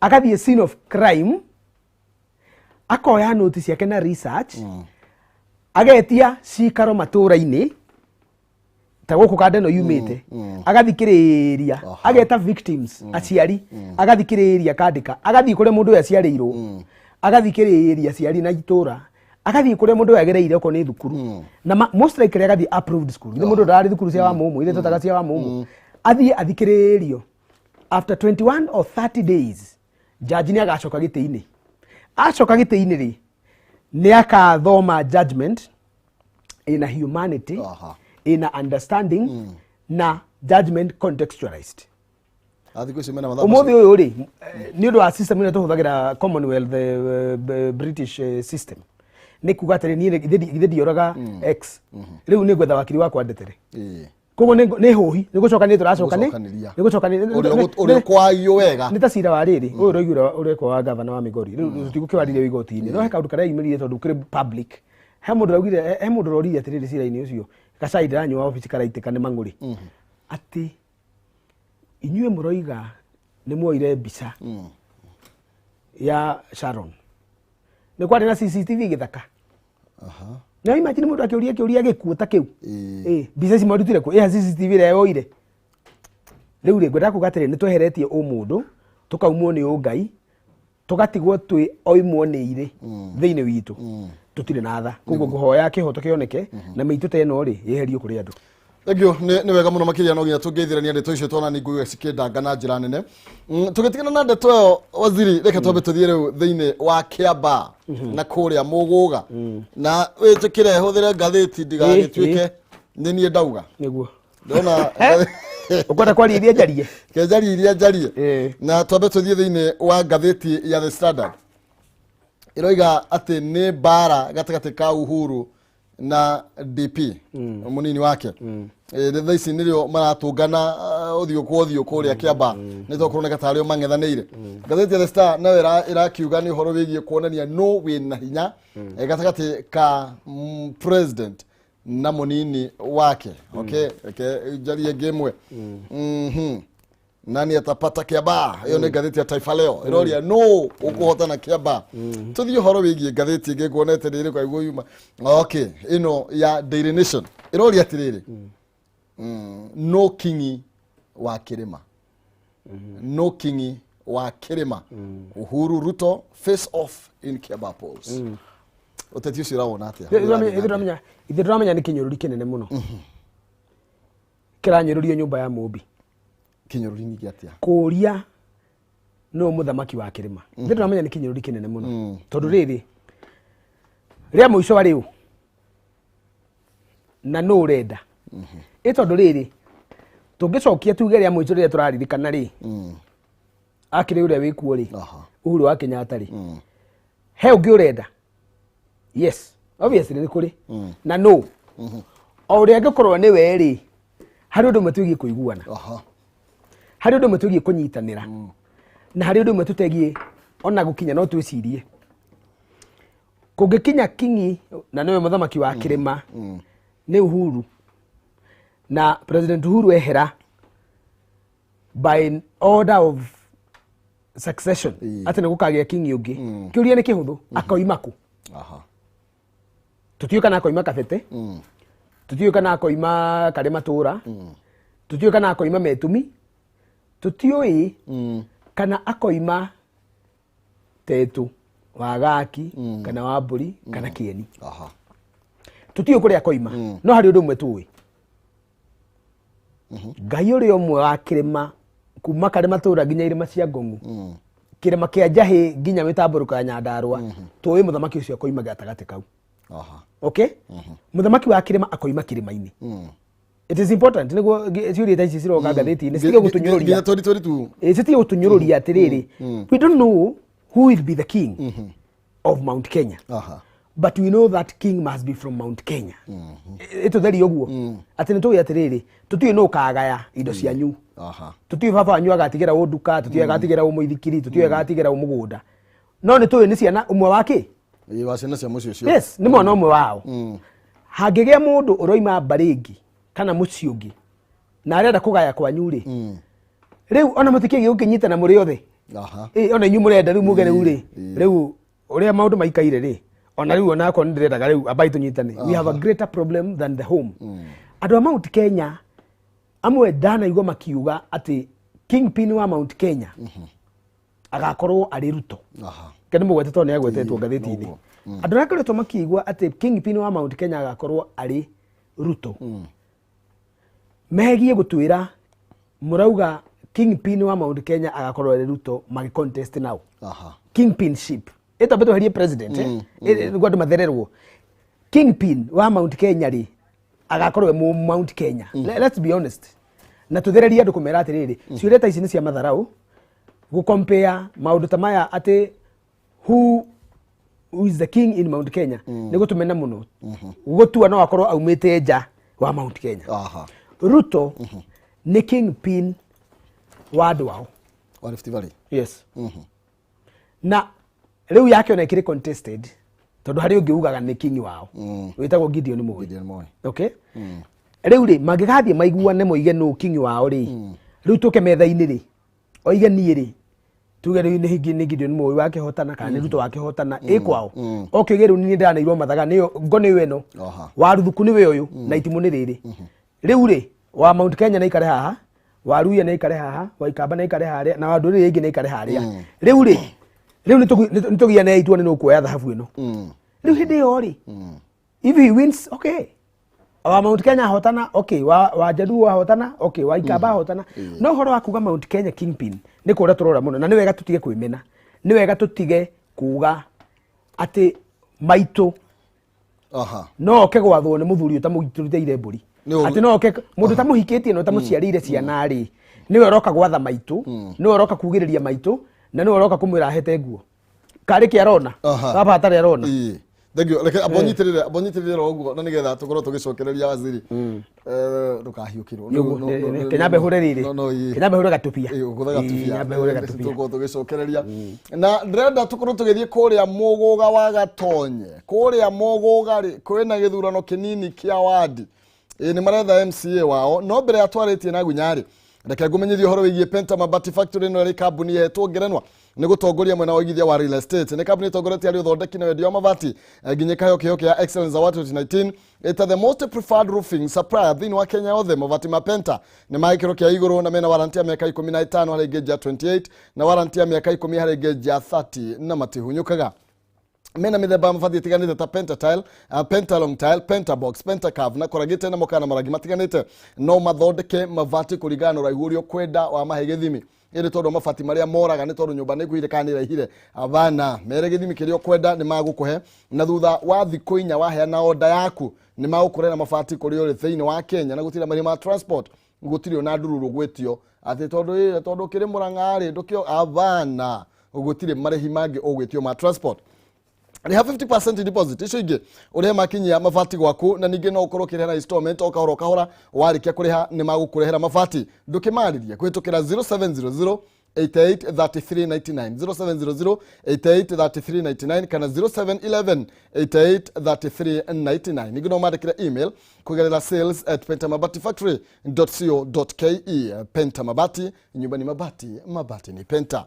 agathiĩ scene of crime, akoya noti ciake na research, agetia cikaro matũra-inĩ ta gũkũ kanda ĩno yumĩte, agathikĩrĩria, ageta victims, aciari, agathikĩrĩria, akandĩka, agathiĩ kũrĩa mũndũ ũyũ aciarĩirwo, agathikĩrĩria aciari na itũra, agathiĩ kũrĩa mũndũ ũyũ agereire okorwo nĩ thukuru, na most likely agathiĩ approved school. Ithe mũndũ ndararĩ thukuru cia Wamumu, ithe twetaga cia Wamumu, athiĩ athikĩrĩrio. After 21 or 30 days, jaji nĩ agacoka gĩtĩ-inĩ. Acoka gĩtĩ-inĩ rĩ, nĩ akathoma judgment ina humanity, ina understanding na judgment contextualized. Thikũ ici mena mathaa. Ũmũthĩ ũyũ rĩ, nĩ ũndũ wa system ĩrĩa tũhũthagĩra, Commonwealth, British system, nĩ kuga atĩrĩ, niĩ githĩ ndioraga x, rĩu nĩ ngwetha wakiri wakwa ndetere. Koguo nĩ hũhi, nĩ gũcokanĩria tũracoka nĩ Gũcokanĩria. nĩ gũcokanĩria. Ũrĩa ũkwagio wega. Nĩ ta cira wa rĩrĩ ũyũ ũraiguĩra ũrekwo wa gavana wa Migori. Rĩu tũtigũkĩwarĩria igoti-inĩ, no he kaũndũ karĩa yumĩrire tondũ kũrĩ public. He mũndũ ũraugire, he mũndũ ũroririe atĩrĩrĩ cira-inĩ ũcio, gacai ndĩranyua obici karaitĩka nĩ mang'ũrĩ, atĩ inyuĩ mũroiga nĩ muoire mbica ya Sharon, nĩ kwarĩ na CCTV gĩthaka? Na imagine mũndũ akĩũria kĩũria gĩkuũ ta kĩu. Mbica ici mwarutire kũ? Ĩha CCTV ĩrĩa yoire? Rĩu rĩ, ngwenda kuga atĩrĩ, nĩ tweheretie ũmũndũ, tũkaumwo nĩ ũngai, tũgatigwo twĩ oimwo nĩ irĩ thĩinĩ witũ, tũtirĩ na tha. Koguo ngũhoya kĩhoto kĩoneke na mĩitũ ta ĩno rĩ yeherio kũrĩ andũ. Thank you. Nĩ wega mũno makĩria. No nginya tũngĩithĩrania ndeto icio twana nĩ ngũigua cikĩndanga na njĩra nene. Tũgĩtigana na ndeto ĩyo, waziri, reke twambe tũthiĩ rĩu thĩinĩ wa Kĩamba na kũrĩa Mũgũga, na wĩtĩkĩre hũthĩre ngathĩti ndigagĩtuĩke nĩ niĩ ndauga. Nĩguo. Ndĩrona Ũkwenda kwaria iria njarie? Kenjaria iria njarie. Ĩĩ. Na twambe tũthiĩ thĩinĩ wa ngathĩti ya The Standard. Ĩroiga atĩ nĩ mbara gatagatĩ ka Uhuru na DP, mũnini wake. Thaa ici nĩrĩo maratũngana, ũthiũ kwa ũthiũ kũrĩa Kĩamba, nĩ tondũ kũroneka tarĩo mang'ethanĩire. Ngathĩti ya The Star nayo ĩrakiuga nĩ ũhoro wĩgiĩ kuonania nũ wĩna hinya gatagatĩ ka president na mũnini wake. Okay, reke njarie ĩngĩ ĩmwe. Nani atapata Kiambaa? Ĩyo nĩ ngathĩti ya Taifa Leo, ĩroria nũ ũkũhotana Kiambaa. Tũthiĩ ũhoro wĩgiĩ ngathĩti ĩngĩ nguonete nĩ ĩrĩkũ aiguo yuma. Okay, ĩno ya Daily Nation ĩroria atĩrĩrĩ, no kingi wa kĩrĩma, no kingi wa kĩrĩma, Uhuru Ruto face off in Kiambaa polls. Ũteti ũcio ũrawona atĩa? Ithuĩ tũramenya nĩ kĩnyũrũri kĩnene mũno kĩranyũrũrio nyũmba ya Mũmbi. Kĩnyũrũri ningĩ atĩa? Kũria nũ mũthamaki wa kĩrĩma, ithuĩ tũramenya nĩ kĩnyũrũri kĩnene mũno, tondũ rĩrĩ rĩa mũico warĩ ũ na nũ ũrenda ĩ, tondũ rĩrĩ tũngĩcokia tuge rĩa mũico rĩrĩa tũraririkana rĩ, akĩrĩ ũrĩa wĩkuo rĩ, Uhuru wa Kenyatta rĩ, he ũngĩ ũrenda? Yes, obviously nĩ kũrĩ na no o ũrĩa angĩkorwo nĩ we rĩ, harĩ ũndũ ũmwe twĩgiĩ kũiguana, harĩ ũndũ ũmwe twĩgiĩ kũnyitanĩra, na harĩ ũndũ ũmwe tũtegiĩ ona gũkinya no twĩcirie kũngĩkinya kingi na nĩwe mũthamaki wa kĩrĩma nĩ Uhuru, na President Uhuru ehera by order of succession, atĩ nĩ gũkagĩa kingi ũngĩ, kĩũria nĩ kĩhũthũ, akoima kũ? Tũtiũĩ kana akoima Kabete, tũtiũĩ kana akoima Karĩma Tũra, tũtiũĩ kana akoima Metumi, tũtiũĩ kana akoima Tetu wa Gaki kana wa Mbũri kana Kĩeni. Tũtiũĩ kũrĩa akoima, no harĩ ũndũ ũmwe tũĩ, Ngai ũrĩa ũmwe wa kĩrĩma, kuma Karĩma Tũra nginya irĩma cia Ngong'u, kĩrĩma kĩa Njahĩ nginya mĩtambũrũko ya Nyandarũa, tũĩ mũthamaki ũcio akoima gatagatĩ kau. Okay, mũthamaki wa kĩrĩma akoima kĩrĩma-inĩ. It is important nĩguo ciũria ta ici ciroka ngathĩti-inĩ citige gũtũnyũrũria. Nginya 2022. Ĩ, citige gũtũnyũrũria atĩrĩrĩ, we don't know who will be the king of Mount Kenya, but we know that king must be from Mount Kenya. Ĩtũtherie ũguo atĩ nĩ tũĩ atĩrĩrĩ, tũtiũĩ nũ ũkagaya indo cianyu, tũtiũĩ baba wanyu agatigĩra ũ nduka, tũtiũĩ agatigĩra ũ mũithikiri, tũtiũĩ agatigĩra ũ mũgũnda, no nĩ tũĩ nĩ ciana ũmwe wa kĩ. Ĩ, wa ciana cia mũciĩ ũcio. Yes, nĩ mwana ũmwe wao. Hangĩgĩa mũndũ ũroima mbarĩ ĩngĩ kana mũciĩ ũngĩ na arenda kũgaya kwanyu rĩ, rĩu ona mũtikĩgiĩ gũkĩnyitana mũrĩ othe. Ĩ, ona inyuĩ mũrenda rĩu muge rĩu rĩ, rĩu ũrĩa maũndũ maikaire rĩ, ona rĩu onakorwo nĩ ndĩrendaga rĩu ambai tũnyitane, we have a greater problem than the home. Andũ a Mount Kenya amwe ndanaigua makiuga atĩ kingpin wa Mount Kenya agakorwo arĩ Ruto. Ke nĩ mũgwete tondũ nĩ agwetetwo ngathĩti-inĩ. Noguo. Andũ arĩa koretwo makiigua atĩ kingpin wa Mount Kenya agakorwo arĩ Ruto, megiĩ gũtwĩra mũrauga kingpin wa Mount Kenya agakorwo arĩ Ruto magĩ contest now, kingpinship ĩtambe tweherie president, nĩguo andũ mathererwo. Kingpin wa Mount Kenya rĩ, agakorwo e mũ Mount Kenya. Let's be honest na tũthererie andũ kũmera atĩrĩrĩ, ciũria ta ici nĩ cia matharau gũkompea maũndũ ta maya atĩ who is the king in Mount Kenya, nĩ gũtũmena mũno gũtua no akorwo aumĩte nja wa Mount Kenya. Ruto nĩ kingpin wa andũ ao wa Rift Valley. Yes, na rĩu yake ona ĩkĩrĩ contested, tondũ harĩ ũngĩ ugaga nĩ king wao wĩtagwo Gideon Moi. Gideon Moi. Okay, rĩu rĩ, mangĩgathiĩ maiguane moige nũ king wao rĩ, rĩu tũke metha-inĩ rĩ, oige niĩ rĩ, tuge rĩu nĩ hingi nĩ Gideon Moi wakĩhotana kana nĩ Ruto wakĩhotana ĩ kwao, oke oige rĩu niĩ ndĩraneirwo mathaga nĩyo ngo nĩyo ĩno, wa ruthuku nĩwe ũyũ na itimũ nĩ rĩrĩ. Rĩu rĩ, wa Mount Kenya nĩ aikare haha, wa Ruia nĩ aikare haha, wa Ikamba nĩ aikare harĩa, na wa ndũrĩrĩ ingĩ nĩ aikare harĩa. Rĩu rĩ, rĩu nĩ tũgiane itua nĩ nũkuoya thahabu ĩno. Rĩu hĩndĩ ĩyo rĩ, if he wins, okay, wa Mount Kenya ahotana, okay, wa Jaluo ahotana, okay, wa Ikamba ahotana. No ũhoro wa kuga Mount Kenya kingpin nĩ kũra tũrora mũno, na nĩ wega tũtige kwĩmena, nĩ wega tũtige kuga atĩ maitũ No oke gwathwo nĩ mũthuri ũtamũrutĩire mbũri. Atĩ no oke mũndũ ũtamũhikĩtie na ũtamũciarĩire ciana rĩ, nĩwe ũroka gwatha maitũ, nĩwe ũroka kugĩrĩria maitũ, na nĩwe ũroka kũmwĩra ahete nguo. Karĩ kĩ arona? Baba atarĩ arona. Thank you. Reke ambonyitirire ro ũguo na nĩgetha tũkorwo tũgĩcokereria waziri. Ndũkahiũkĩrwo. Kenyambe hure rĩrĩ. Kenyambe hure gatubia. Gũtha gatubia. Nyambe hure gatubia. Tũkorwo tũgĩcokereria. Na ndĩrenda tũkorwo tũgĩthiĩ kũrĩa Mũgũga wa Gatonye. Kũrĩa Mũgũga rĩ kwĩna gĩthurano kĩnini kĩa wadi. Nĩ maretha MCA wao no mbere ya twarĩtie na Gunyarĩ. Reke ngũmenyithie ũhoro wĩgiĩ Penta Mabati Factory ĩno ĩrĩ kambuni ĩhetwo ngerenwa nĩ gũtongoria mwena wa ũigithia wa real estate. Nĩ kambuni ĩtongoretie harĩ ũthondeki na wendia wa mabati nginya ĩkaheo kĩheo kĩa Excellence Award 2019 ĩta the most preferred roofing supplier thĩinĩ wa Kenya yothe. Mabati ma Penta nĩ ma gĩkĩro kĩa igũrũ na mena warranty ya mĩaka 15 harĩ gauge ya 28 na warranty ya mĩaka 10 harĩ gauge ya 30 na matihunyũkaga. Mena mĩthemba ya mabati ĩtiganĩte ta pentatile, pentalong tile, pentabox, pentacurve na corrugated na mokana marangi matiganĩte. No mathondeke mabati kũringana na ũraihu ũrĩa ũkwenda wa mahe gĩthimi. Ĩndĩ tondũ mabati marĩa moraga nĩ tondũ nyũmba nĩ ĩkuhire kana nĩ ĩraihire, abana mere gĩthimi kĩrĩa ũkwenda nĩ magũkũhe, na thutha wa thikũ 4 waheana oda yaku nĩ magũkũrehera mabati kũrĩa ũrĩ thĩinĩ wa Kenya na gũtirĩ marĩhi ma transport, gũtirĩ ona ndururu gwĩtio atĩ tondũ tondũ kĩrĩ Mũrang'a rĩ ndũkĩo, abana gũtirĩ marĩhi mangĩ ũgwĩtio ma transport. Rĩha 50% deposit icio ingĩ ũrĩhe makinyia mabati gwaku, na ningĩ no ũkorwo ũkĩrĩha na installment o kahora o kahora. Warĩkia kũrĩha nĩ magũkũrehera mabati. Ndũkĩmarĩrie kũhĩtũkĩra 0700 88 33 99, 0700 88 33 99 kana 0711 88 33 99. Ningĩ no mandĩkĩre email kũgerera sales@pentamabatifactory.co.ke. Penta Mabati, nyumba ni mabati, mabati ni Penta.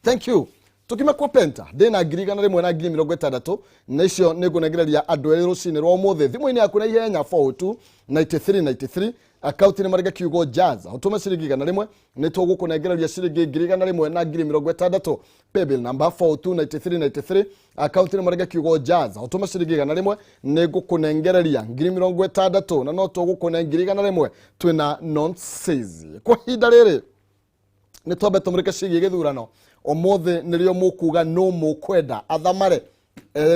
Thank you. Tukima kwa Penta ndĩna 100,000 na 60,000 na icio nĩ ngũnengereria andũ erĩ rũcinĩ rwa ũmũthĩ. Thimũ-inĩ yaku na ihenya 402 93 93 akaunti nĩ marĩga kiugo jazz ũtũme ciringi 100 nĩ tũgũkũnengereria ciringi 100,000 na 60,000. Paybill number 402 93 93 akaunti nĩ marĩga kiugo jazz ũtũme ciringi 100 nĩ ngũkũnengereria 60,000 na no tũgũkũne 100,000 twĩna nonsense. Kwa ihinda rĩrĩ nĩ twambe tũmũrĩke ciĩgiĩ gĩthurano ũmũthĩ nĩrĩo mũkuga no mũkwenda athamare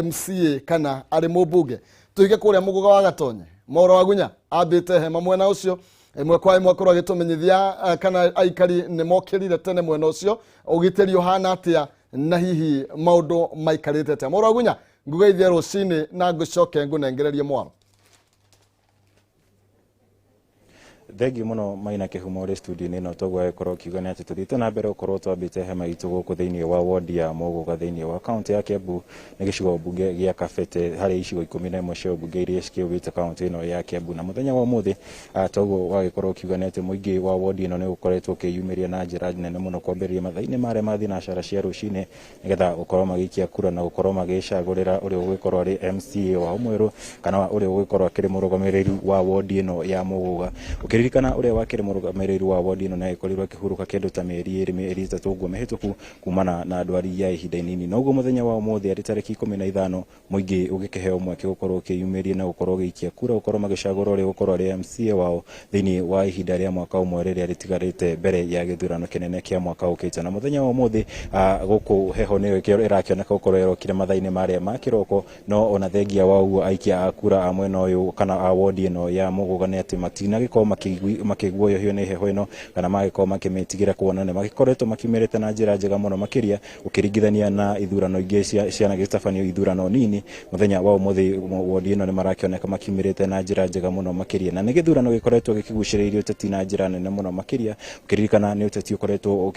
MCA kana arĩ mũmbunge. Tũige kũrĩa Mũgũga wa Gatonye Mwaũra wa Gunya ambĩte hema mwena ũcio ĩmwe kwa ĩmwe akorwo agĩtũmenyithia kana aikari nĩ mokĩrire tene mwena ũcio ũgitĩri ũhana atĩa na hihi maũndũ maikarĩte atĩa. Mwaũra wa Gunya ngũgeithie rũcinĩ na ngũcoke ngũnengererie mwaro. Thengiũ mũno Maina Kĩhumo ũrĩ studio-inĩ ĩno toguo agĩkorwo ũkiuga nĩ atĩ tũthiĩte na mbere gũkorwo twambĩte hema itũ gũkũ thĩinĩ wa wodi ya Mũgũga thĩinĩ wa kaunti ya Kiambu nĩ gĩcigo mbunge gĩa Kabete harĩ icigo 11 cia ũmbunge iria cikĩũmbĩte kaunti ĩno ya Kiambu. Na mũthenya wa ũmũthĩ toguo wagĩkorwo ũkiuga nĩ atĩ mũingĩ wa wodi ĩno nĩ ũkoretwo ũkĩyumĩria na njĩra nene mũno kwambĩrĩria mathaa-inĩ marĩa ma thinacara cia rũcinĩ nĩgetha gũkorwo magĩikia kura na gũkorwo magĩcagũrĩra ũrĩa ũgũgĩkorwo arĩ MCA wao mwerũ kana ũrĩa ũgũgĩkorwo akĩrĩ mũrũgamĩrĩri wa wodi ĩno ya Mũgũga. Ũkĩririkana ũrĩa wakĩrĩ mũrũgamĩrĩri wa wodi ĩno nĩ agĩkorirwo akĩhurũka kĩndũ ta mĩeri 2 mĩeri 3 ũguo mĩhĩtũku kumana na ndwari ya ihinda inini. Na ũguo mũthenya wa ũmũthĩ arĩ tarĩki 15 mũingĩ ũgĩkĩheo mweke gũkorwo ũkĩyumĩria na gũkorwo ũgĩikia kura gũkorwo magĩcagũra ũrĩa ũgũkorwo arĩ MCA wao thĩinĩ wa ihinda rĩa mwaka ũmwe rĩrĩa rĩtigarĩte mbere ya gĩthurano kĩnene kĩa mwaka ũkĩte. Na mũthenya wa ũmũthĩ gũkũ heho nĩyo ĩrakĩoneka gũkorwo ĩrokire mathaa-inĩ marĩa ma kĩroko, no ona thengia wa ũguo aikia a kura a mwena ũyũ kana a wodi ĩno ya Mũgũga nĩ atĩ matinagĩkorwo makĩguoyohio nĩ heho ĩno kana magĩkorwo makĩmĩtigĩra kuona nĩ magĩkoretwo makiumĩrĩte na njĩra njega mũno makĩria ũkĩringithania na ithurano ingĩ cianagĩtabanio ithurano nini. Mũthenya wa ũmũthĩ wodi ĩno nĩ marakĩoneka makiumĩrĩte na njĩra njega mũno makĩria, na nĩ gĩthurano gĩkoretwo gĩkĩgucĩrĩirio ũteti na njĩra nene mũno makĩria ũkĩririkana nĩ ũteti ũkoretwo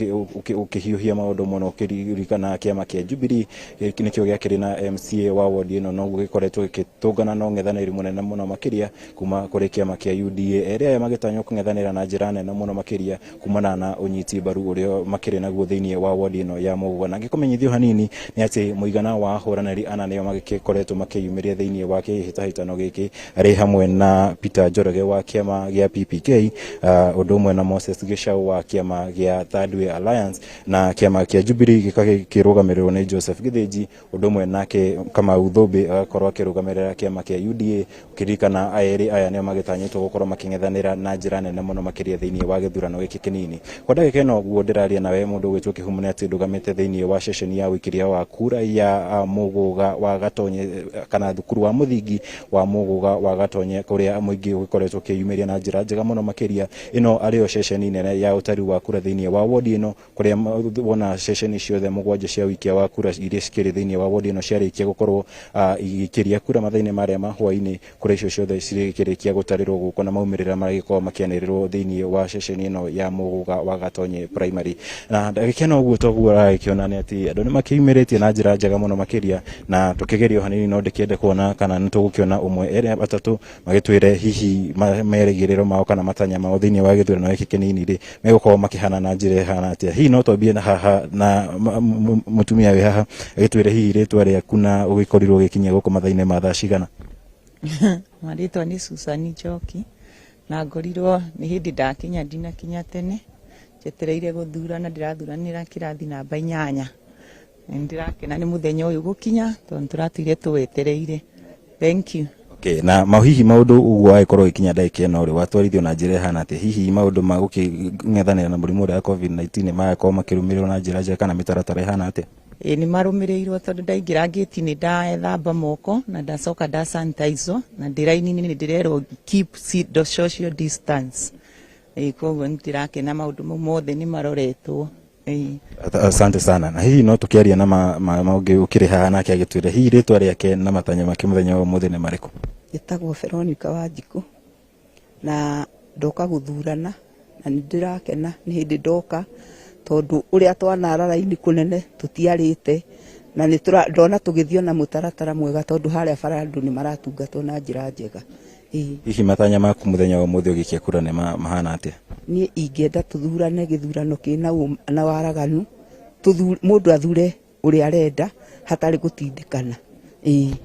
ũkĩhiũhia maũndũ mũno ũkĩririkana kĩama kĩa Jubilee nĩkĩo gĩakĩrĩ na MCA wa wodi ĩno noguo gĩkoretwo gĩgĩtũngana na ũng'ethanĩri mũnene mũno makĩria kuma kũrĩ kĩama kĩa UDA erĩ aya magĩtanywo kũng'ethanĩra na njĩra nene mũno makĩria kumana na ũnyiti mbaru ũrĩa makĩrĩ naguo thĩinĩ wa wodi ĩno ya Mũgũga. Na ngĩkũmenyithio hanini nĩ atĩ mũigana wa ahũranĩri ana nĩo magĩkoretwo makĩyumĩria thĩinĩ wa kĩhĩtahĩtano gĩkĩ arĩ hamwe na Peter Njoroge wa kĩama gĩa PPK, ũndũ ũmwe na Moses Gĩcaũ wa kĩama gĩa Third Way Alliance na kĩama kĩa Jubilee gĩkĩrũgamĩrĩrwo nĩ Joseph Gĩthĩnji, ũndũ ũmwe nake Kamau Thũmbĩ agakorwo akĩrũgamĩrĩra kĩama kĩa UDA. Ũkĩririkana erĩ aya nĩo magĩtanyĩtwo gũkorwo makĩng'ethanĩra na na njĩra nene mũno makĩria thĩinĩ wa gĩthurano gĩkĩ kĩnini. Kwa ndagĩka ĩno ũguo ndĩraria nawe mũndũ ũgwĩtwo Kĩhumo nĩ atĩ ndũgamĩte thĩinĩ wa ceceni ya ũikĩria wa kura ya Mũgũga wa Gatonye kana thukuru wa mũthingi wa Mũgũga wa Gatonye kũrĩa mũingĩ ũgĩkoretwo ũkĩyumĩria na njĩra njega mũno makĩria. Ĩno arĩyo ceceni nene ya ũtari wa kura thĩinĩ wa wodi ĩno kũrĩa wona ceceni ciothe mũgwanja cia ũikia wa kura iria cikĩrĩ thĩinĩ wa wodi ĩno ciarĩkia gũkorwo igĩikĩria kura mathaa-inĩ marĩa ma hwaĩ-inĩ, kũrĩa icio ciothe cirĩkĩrĩkia gũtarĩrwo gũkũ na maumĩrĩra maragĩkorwo makĩanĩrĩrwo thĩinĩ wa ceceni ĩno ya Mũgũga wa Gatonye Primary. Na ndagĩka ĩno ũguo toguo ũragĩkĩona nĩ atĩ andũ nĩ makĩyumĩrĩtie na njĩra njega mũno makĩria, na tũkĩgeria o hanini no ndĩkĩende kuona kana nĩ tũgũkĩona ũmwe erĩ atatũ magĩtwĩre hihi merĩgĩrĩro mao kana matanya mao thĩinĩ wa gĩthurano gĩkĩ kĩnini rĩ megũkorwo makĩhana na njĩra ĩhana atĩa. Hihi no twambie na haha na mũtumia wĩ haha agĩtwĩre hihi rĩtwa rĩaku na ũgĩkorirwo ũgĩkinyia gũkũ mathaa-inĩ ma thaa cigana. Marĩtwa nĩ Susan Njoki na ngorirwo nĩ hĩndĩ ndakinya, ndinakinya tene, njetereire gũthurana, ndĩrathuranĩra kĩrathi namba 8. Nĩ ndĩrakena nĩ mũthenya ũyũ gũkinya tondũ tũratũire tũwetereire. Thank you. Okay, na hihi maũndũ ũguo wagĩkorwo ũgĩkinya ndagĩka ĩno rĩ watwarithio na njĩra ĩhana atĩa? Hihi maũndũ ma gũkĩng'ethanĩra na mũrimũ ũrĩa wa COVID-19 magakorwo makĩrũmĩrĩrwo na njĩra njega kana mĩtaratara ĩhana atĩa? Ĩĩ nĩ marũmĩrĩirwo tondũ ndaingĩra ngĩti-inĩ ndethamba moko na ndacoka nda sanitize na ndĩ raini-inĩ nĩ ndĩrerwo keep social distance. Ĩĩ koguo nĩ ndĩrakena maũndũ mau mothe nĩ maroretwo. Asante sana. Na hihi no tũkĩaria na mama ũngĩ ũkĩrĩ haha nake agĩtwĩre hihi rĩtwa rĩake na matanya make mũthenya wa ũmũthĩ nĩ marĩkũ? Njĩtagwo Veronica Wanjikũ na ndoka gũthurana na nĩ ndĩrakena nĩ hĩndĩ ndoka tondũ ũrĩa twanara raini kũnene tũtiarĩte na nĩ ndona tũgĩthiĩ na mũtaratara mwega tondũ harĩa bara andũ nĩ maratungatwo na njĩra njega. Hihi matanya maku mũthenya wa ũmũthĩ ũgĩikia kura nĩ mahana atĩa? Niĩ ingĩenda tũthurane gĩthurano kĩna na waraganu, mũndũ athure ũrĩa arenda hatarĩ gũtindĩkana.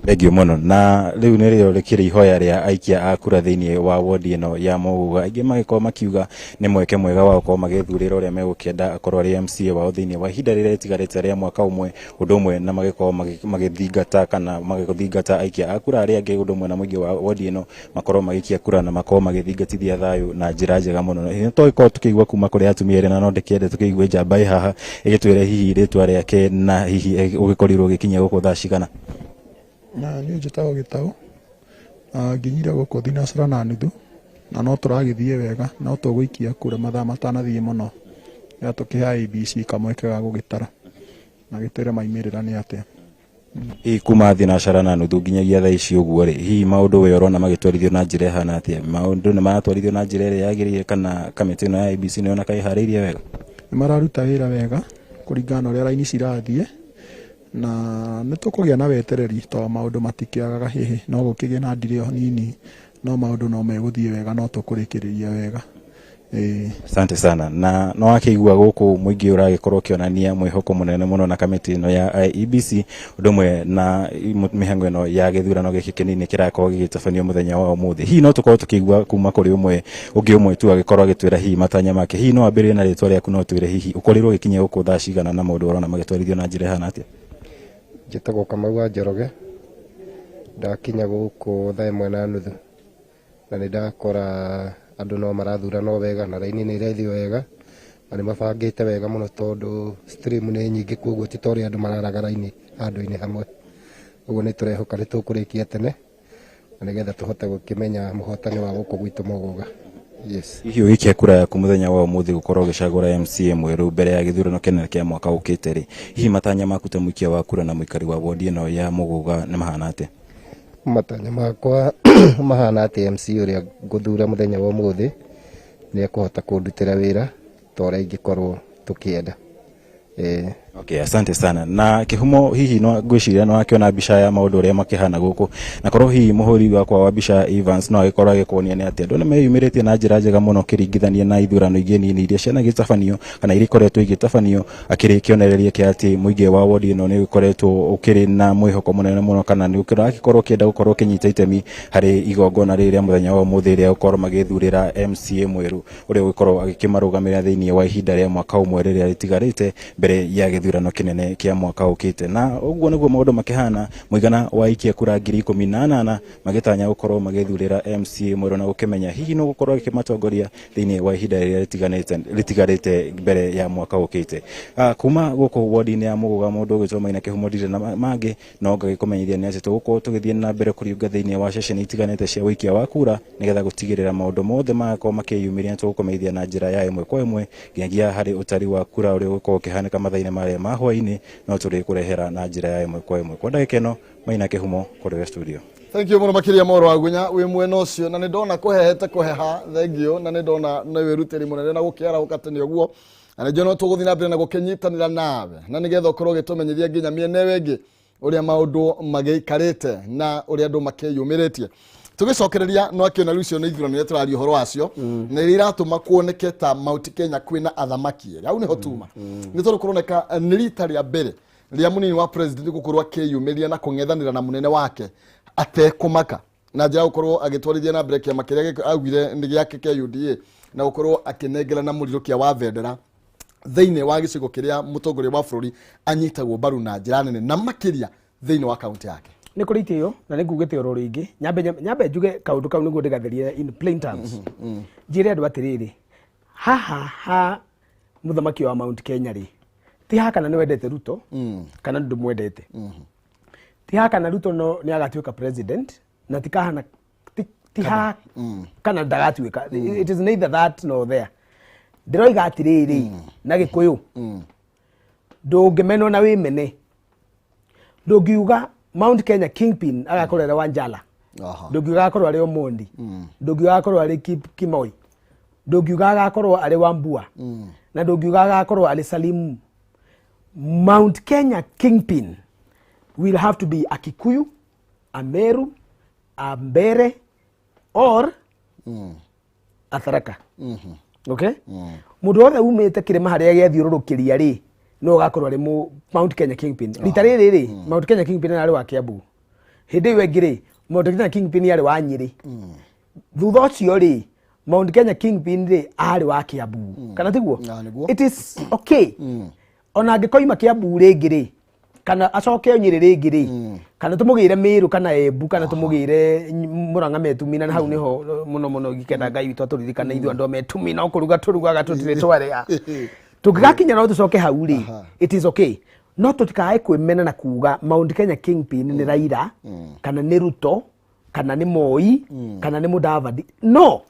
Thengiũ mũno. Na rĩu nĩrĩo rĩkĩrĩ ihoya rĩa aikia a kura thĩinĩ wa wodi ĩno ya Mũgũga, aingĩ magĩkorwo makiuga nĩ mweke mwega wa gũkorwo magĩthurĩra ũrĩa megũkĩenda akorwo arĩ MCA wao thĩinĩ wa ihinda rĩrĩa rĩtigarĩte rĩa mwaka ũmwe, ũndũ ũmwe na magĩkorwo magĩthingata kana magĩthingata aikia a kura arĩa angĩ, ũndũ ũmwe na mũingĩ wa wodi ĩno makorwo magĩikia kura na makorwo magĩthingatithia thayũ na njĩra njega mũno. Nĩ tũgĩkorwo tũkĩigua kuma kũrĩ atumia erĩ, na no ndĩkĩende tũkĩigue njamba ĩ haha ĩgĩtwĩre hihi rĩtwa rĩake na hihi ũgĩkorirwo ũgĩkinyia gũkũ thaa cigana. Na niĩ njĩtagwo Gĩtaũ na nginyire gũkũ thinacara na nuthu na no tũragĩthiĩ wega, no tũgũikia kura mathaa matanathiĩ mũno ya tũkĩhe IEBC kamweke ga gũgĩtara na gĩtwĩre maimĩrĩra nĩ atĩa. Hihi kuma thinacara na nuthu nginyagia thaa ici ũguo rĩ, hihi maũndũ we ũrona magĩtwarithio na njĩra ĩhana atĩa? Maũndũ nĩ maratwarithio na njĩra ĩrĩa yagĩrĩire kana kamĩtĩ ĩno ya IEBC nĩ yoneka ĩharĩirie wega? Nĩ mararuta wĩra wega kũringana na ũrĩa raini cirathiĩ na nĩ tũkũgĩa na wetereri tondũ maũndũ matikĩagaga hihi, no gũkĩgĩe na delay o nini, no maũndũ no megũthiĩ wega, no tũkũrĩkĩrĩria wega. Asante sana. Na no akĩigua gũkũ mũingĩ ũragĩkorwo ũkĩonania mwĩhoko mũnene mũno na kamĩtĩ ĩno ya IEBC, ũndũ ũmwe na mĩhango ĩno ya gĩthurano gĩkĩ kĩnini kĩrakorwo gĩgĩtabanio mũthenya wa ũmũthĩ. Hihi no tũkorwo tũkĩigua kuma kũrĩ ũmwe ũngĩ ũmwe tu agĩkorwo agĩtwĩra hihi matanya make. Hihi no ambĩrĩrie na rĩtwa rĩaku, no twĩre hihi ũkorirwo ũgĩkinyia gũkũ thaa cigana na maũndũ ũrona magĩtwarithio na njĩra ĩhana atĩa? Njĩtagwo Kamau wa Njoroge, ndakinya gũkũ thaa 1:30 na nĩ ndakora andũ no marathurana wega na raini nĩ irathiĩ wega na nĩ mabangĩte wega mũno tondũ stream nĩ nyingĩ, koguo ti ta ũrĩa andũ mararaga raini handũ-inĩ hamwe. Ũguo nĩ tũrehoka nĩ tũkũrĩkia tene na nĩgetha tũhote gũkĩmenya mũhotani wa gũkũ gwitũ Mũgũga. Yes. Hihi ũgĩikia kura yaku mũthenya wa ũmũthĩ gũkorwo ũgĩcagũra MCA mwerũ mbere ya gĩthurano kĩnene kĩa mwaka ũkĩte rĩ, hihi matanya maku ta mũikia wa kura na mũikari wa wodi ĩno ya Mũgũga nĩ mahana atĩa? Matanya makwa mahana atĩ MC ũrĩa ngũthura mũthenya wa ũmũthĩ nĩ ekũhota kũndutĩra wĩra ta ũrĩa ingĩkorwo tũkĩenda. Okay, asante sana. Na Kĩhumo, hihi no ngwĩciria no akĩona mbica ya maũndũ ũrĩa makĩhana gũkũ, na korwo hihi mũhũri wakwa wa mbica Evans no agĩkorwo agĩkuonia nĩ atĩa andũ nĩ meyumĩrĩtie na njĩra njega mũno ũkĩringithania na ithurano ingĩ nini iria cianagĩtabanio kana iria ikoretwo igĩtabanio, akĩrĩ kĩonereria kĩa atĩ mũingĩ wa wodi ĩno nĩ ũkoretwo ũkĩrĩ na mwĩhoko mũnene mũno kana nĩ ũrakorwo ũkĩenda gũkorwo ũkĩnyita itemi harĩ igongona rĩrĩ rĩa mũthenya wa ũmũthĩ rĩa gũkorwo magĩthurĩra MCA mwerũ ũrĩa ũgũkorwo agĩkĩmarũgamĩrĩra thĩinĩ wa ihinda rĩa mwaka ũmwe rĩrĩa rĩtigarĩte mbere ya Gĩthurano kĩnene kĩa mwaka ũkĩte. Na ũguo nĩguo maũndũ makĩhana, mũigana wa aikia kura 18,000 magĩtanya gũkorwo magĩthurĩra MCA mwerũ na gũkĩmenya hihi nĩ gũkorwo agĩkĩmatongoria thĩinĩ wa ihinda rĩrĩa rĩtigarĩte mbere ya mwaka ũkĩte. Kuma gũkũ wodi-inĩ ya Mũgũga, mũndũ ũgĩtwo Maina Kĩhumo, ndirĩ na mangĩ no ngagĩkũmenyithia nĩ atĩ tũgũkorwo tũgĩthiĩ na mbere kũriũnga thĩinĩ wa ceceni itiganĩte cia ũikia wa kura nĩgetha gũtigĩrĩra maũndũ mothe magakorwo makĩyumĩria, tũgũkũmenyithia na njĩra ya ĩmwe kwa ĩmwe nginyagia harĩ ũtari wa kura ũrĩa ũgũkorwo ũkĩhanĩka mathaa-inĩ marĩa ma hwaĩ-inĩ, no tũrĩkũrehera na njĩra ya ĩmwe kwa ĩmwe. Kwa ndagĩka ĩno, Maina Kĩhumo, kũrĩ we studio. Thank you mũno makĩria Moro wa Gunya wĩ mwena ũcio, na nĩ ndona kũhehete kũheha. Thank you, na nĩ ndona nĩ wĩrutĩri mũnene na gũkĩarahũka tene ũguo, na nĩ njũĩ no tũgũthiĩ na mbere na gũkĩnyitanĩra nawe na nĩgetha ũkorwo ũgĩtũmenyithia nginya mĩena ĩyo ĩngĩ ũrĩa maũndũ magĩikarĩte na ũrĩa andũ makĩyumĩrĩtie. Tũgĩcokereria no akĩona rĩu icio nĩ ithurano iria tũraria ũhoro wacio na iria iratũma kuoneke ta Mount Kenya kwĩna athamaki erĩ. Hau nĩho tuma nĩ tondũ kũroneka nĩ rita rĩa mbere rĩa mũnini wa president gũkorwo akĩyumĩria na kũng'ethanĩra na mũnene wake atekũmaka, na njĩra ya gũkorwo agĩtwarithia na mbere kĩama kĩrĩa augire nĩ gĩake kĩa UDA, na gũkorwo akĩnengerana mũrirũkia wa bendera thĩinĩ wa gĩcigo kĩrĩa mũtongoria wa bũrũri anyitagwo mbaru na njĩra nene, na makĩria thĩinĩ wa kaunti yake. Nĩ kũrĩ itĩo na nĩ ngugĩte oro rĩngĩ, nyambe njuge kaũndũ kau nĩguo ndĩgatherie in plain terms, njĩre andũ atĩrĩrĩ, haha ha mũthamaki wa Mount Kenya rĩ, ti haha kana nĩ wendete Ruto kana ndũmwendete, ti haha kana Ruto no nĩ agatuĩka president, na ti kahana ti haha kana ndagatuĩka. It is neither that nor there. Ndĩroiga atĩrĩrĩ, na Gĩkũyũ, ndũngĩmenwo na wĩmene. Ndũngiuga Mount Kenya kingpin agakorwo arĩ Wanjala, ndũngiuga agakorwo arĩ Omondi, ndũngiuga agakorwo arĩ Kimoi, ndũngiuga agakorwo arĩ Wambua, na ndũngiuga agakorwo arĩ Salimu. Mount Kenya kingpin will have to be a Kikuyu, a Meru, a Mbere or a Tharaka. Okay, mũndũ wothe umĩte kĩrĩma harĩa gĩathiũrũrũkĩria rĩ, no ũgakorwo arĩ Mount Kenya kingpin. Rita rĩrĩ rĩ, Mount Kenya kingpin arĩ wa Kiambu. Hĩndĩ ĩyo ĩngĩ rĩ, Mount Kenya kingpin arĩ wa Nyĩrĩ. Thutha ũcio rĩ, Mount Kenya kingpin rĩ, arĩ wa Kiambu, kana tiguo? Na, nĩguo. It is okay ona angĩkoima Kiambu rĩngĩ rĩ, kana acoke Nyĩrĩ rĩngĩ rĩ, kana tũmũgĩre Mĩrũ kana Embu, kana tũmũgĩre Mũrang'a Metumina, na hau nĩho mũno mũno ingĩkenda Ngai witũ atũririkane ithuĩ andũ a Metumina, no kũruga tũrugaga, tũtirĩ twarĩa. Tũngĩgakinya no tũcoke hau rĩ, it is okay, no tũtikae kwĩmena na kuga Mount Kenya kingpin nĩ Raila kana nĩ Ruto kana nĩ Moi kana nĩ Mudavadi, no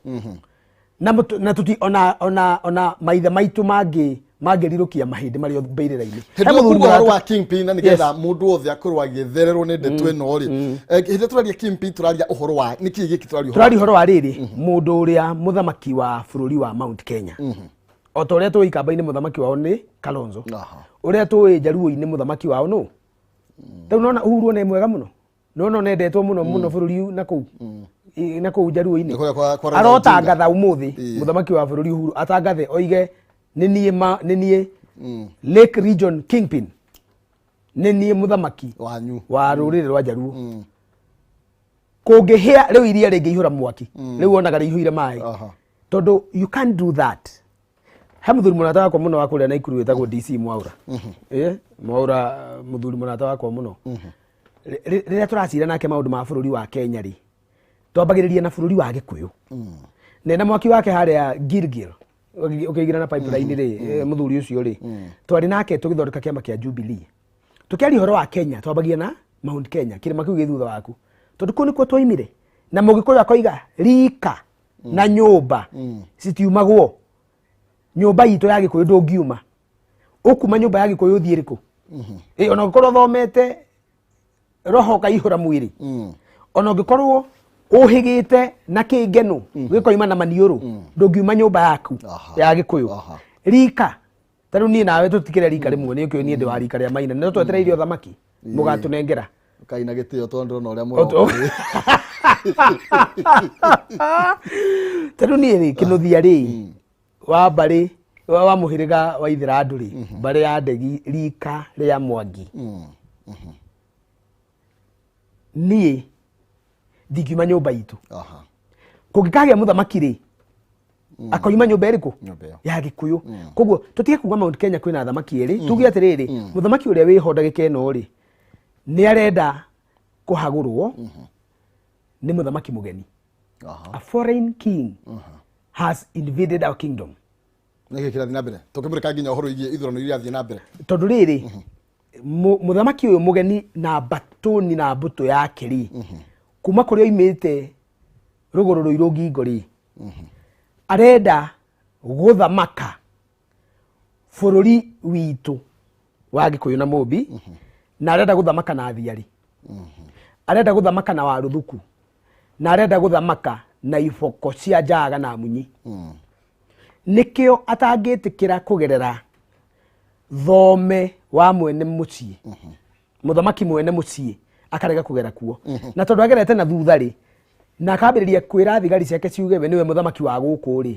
na na tuti ona maithe maitũ mangĩ mangĩrirũkia mahĩndĩ marĩ mbĩrĩra-inĩ. Hĩndĩ ĩyo kuga ũhoro wa kingpin, na nĩgetha mũndũ wothe akorwo agĩthererwo nĩ ndeto ĩno rĩ, hĩndĩ ĩrĩa tũraria kingpin, tũraria ũhoro wa nĩkĩ gĩkĩ tũraria ũhoro? Tũraria ũhoro wa rĩrĩ, mũndũ ũrĩa mũthamaki wa bũrũri wa Mount Kenya, o ta ũrĩa tũĩ Ikamba-inĩ mũthamaki wao nĩ Kalonzo, ũrĩa tũĩ Njaruo-inĩ mũthamaki wao nũ. Rĩu nona Uhuru nĩ mwega mũno, nona nendetwo mũno mũno bũrũri na kũu na kũu Njaruo-inĩ. Nĩ kũrĩa kwa Raila Odinga. Arotangatha ũmũthĩ mũthamaki wa bũrũri Uhuru atangathe oige, nĩ niĩ ma nĩ niĩ Lake Region kingpin, nĩ niĩ mũthamaki wanyu wa rũrĩrĩ rwa Njaruo. Kũngĩhĩa rĩu, iria rĩngĩihũra mwaki, rĩu wonaga rĩihũire maĩ, tondũ you can't do that. He mũthuri mũrata wakwa mũno wa kũrĩa Naikuru wĩtagwo DC Mwaura. Mwaura, mũthuri mũrata wakwa mũno. Rĩrĩa tũracira nake maũndũ ma bũrũri wa Kenya rĩ, twambagĩrĩria na bũrũri wa Gĩkũyũ. Nena mwaki wake harĩa Gilgil ũkĩingĩra na pipeline rĩ, mũthuri ũcio rĩ, twarĩ nake tũgĩthondeka kĩama kĩa Jubilee. Tũkĩaria ũhoro wa Kenya, twambagia na Mount Kenya, kĩrĩma kĩu gĩ thutha waku, tondũ kũu nĩkuo twoimire. Na Mũgĩkũyũ akoiga rika na nyũmba citiumagwo. Nyũmba itũ ya Gĩkũyũ ndũngiuma, ũkuma nyũmba ya Gĩkũyũ ũthiĩ rĩkũ? Ona ũngĩkorwo ũthomete roho ũkaihũra mwĩrĩ, ona ũngĩkorwo ũhĩgĩte na kĩngeno gĩkoima na maniũrũ, ndũngiuma nyũmba yaku ya Gĩkũyũ. Rika ta rĩu niĩ nawe tũtikĩre rika rĩmwe, nĩ ũkĩũĩ niĩ ndĩ wa rika rĩa Maina, no twetereire ũthamaki mũgatũnengera. Kaina gĩtĩo tondũ ndĩrona ũrĩa mũroka. Ta rĩu niĩ rĩ, kĩnũthia rĩ, wa mbarĩ wa mũhĩrĩga wa Ithĩrandu rĩ, mbarĩ ya Ndegi, rika rĩa Mwangi, niĩ ndingiuma nyũmba itũ. Kũngĩkagĩa mũthamaki rĩ, Akoima nyũmba ĩrĩkũ? Ya Gĩkũyũ. Koguo tũtige kuga Mount Kenya kwĩna athamaki erĩ, tuge atĩrĩrĩ, mũthamaki ũrĩa wĩho ndagĩka ĩno rĩ, nĩ arenda kũhagũrwo nĩ mũthamaki mũgeni. A foreign king has invaded our kingdom. Nĩkĩ kĩrathiĩ na mbere? Tũkĩmũrĩka nginya ũhoro wĩgiĩ ithurano iria irathiĩ na mbere. Tondũ rĩrĩ, mũthamaki ũyũ mũgeni na mbatũni na mbũtũ yake rĩ, kuma kũrĩa oimĩte rũgũrũ rũirũ ngingo rĩ, arenda gũthamaka bũrũri witũ wa Gĩkũyũ na Mũmbi, na arenda gũthamaka na Thiari, arenda gũthamaka na Waruthuku, na arenda gũthamaka na iboko cia Njaga na Munyi. Nĩkĩo atangĩtĩkĩra kũgerera thome wa mwene mũciĩ, mũthamaki mwene mũciĩ akarega kũgera kuo. Na tondũ agerete na thutha rĩ, na akambĩrĩria kwĩra thigari ciake ciuge we nĩwe mũthamaki wa gũkũ rĩ,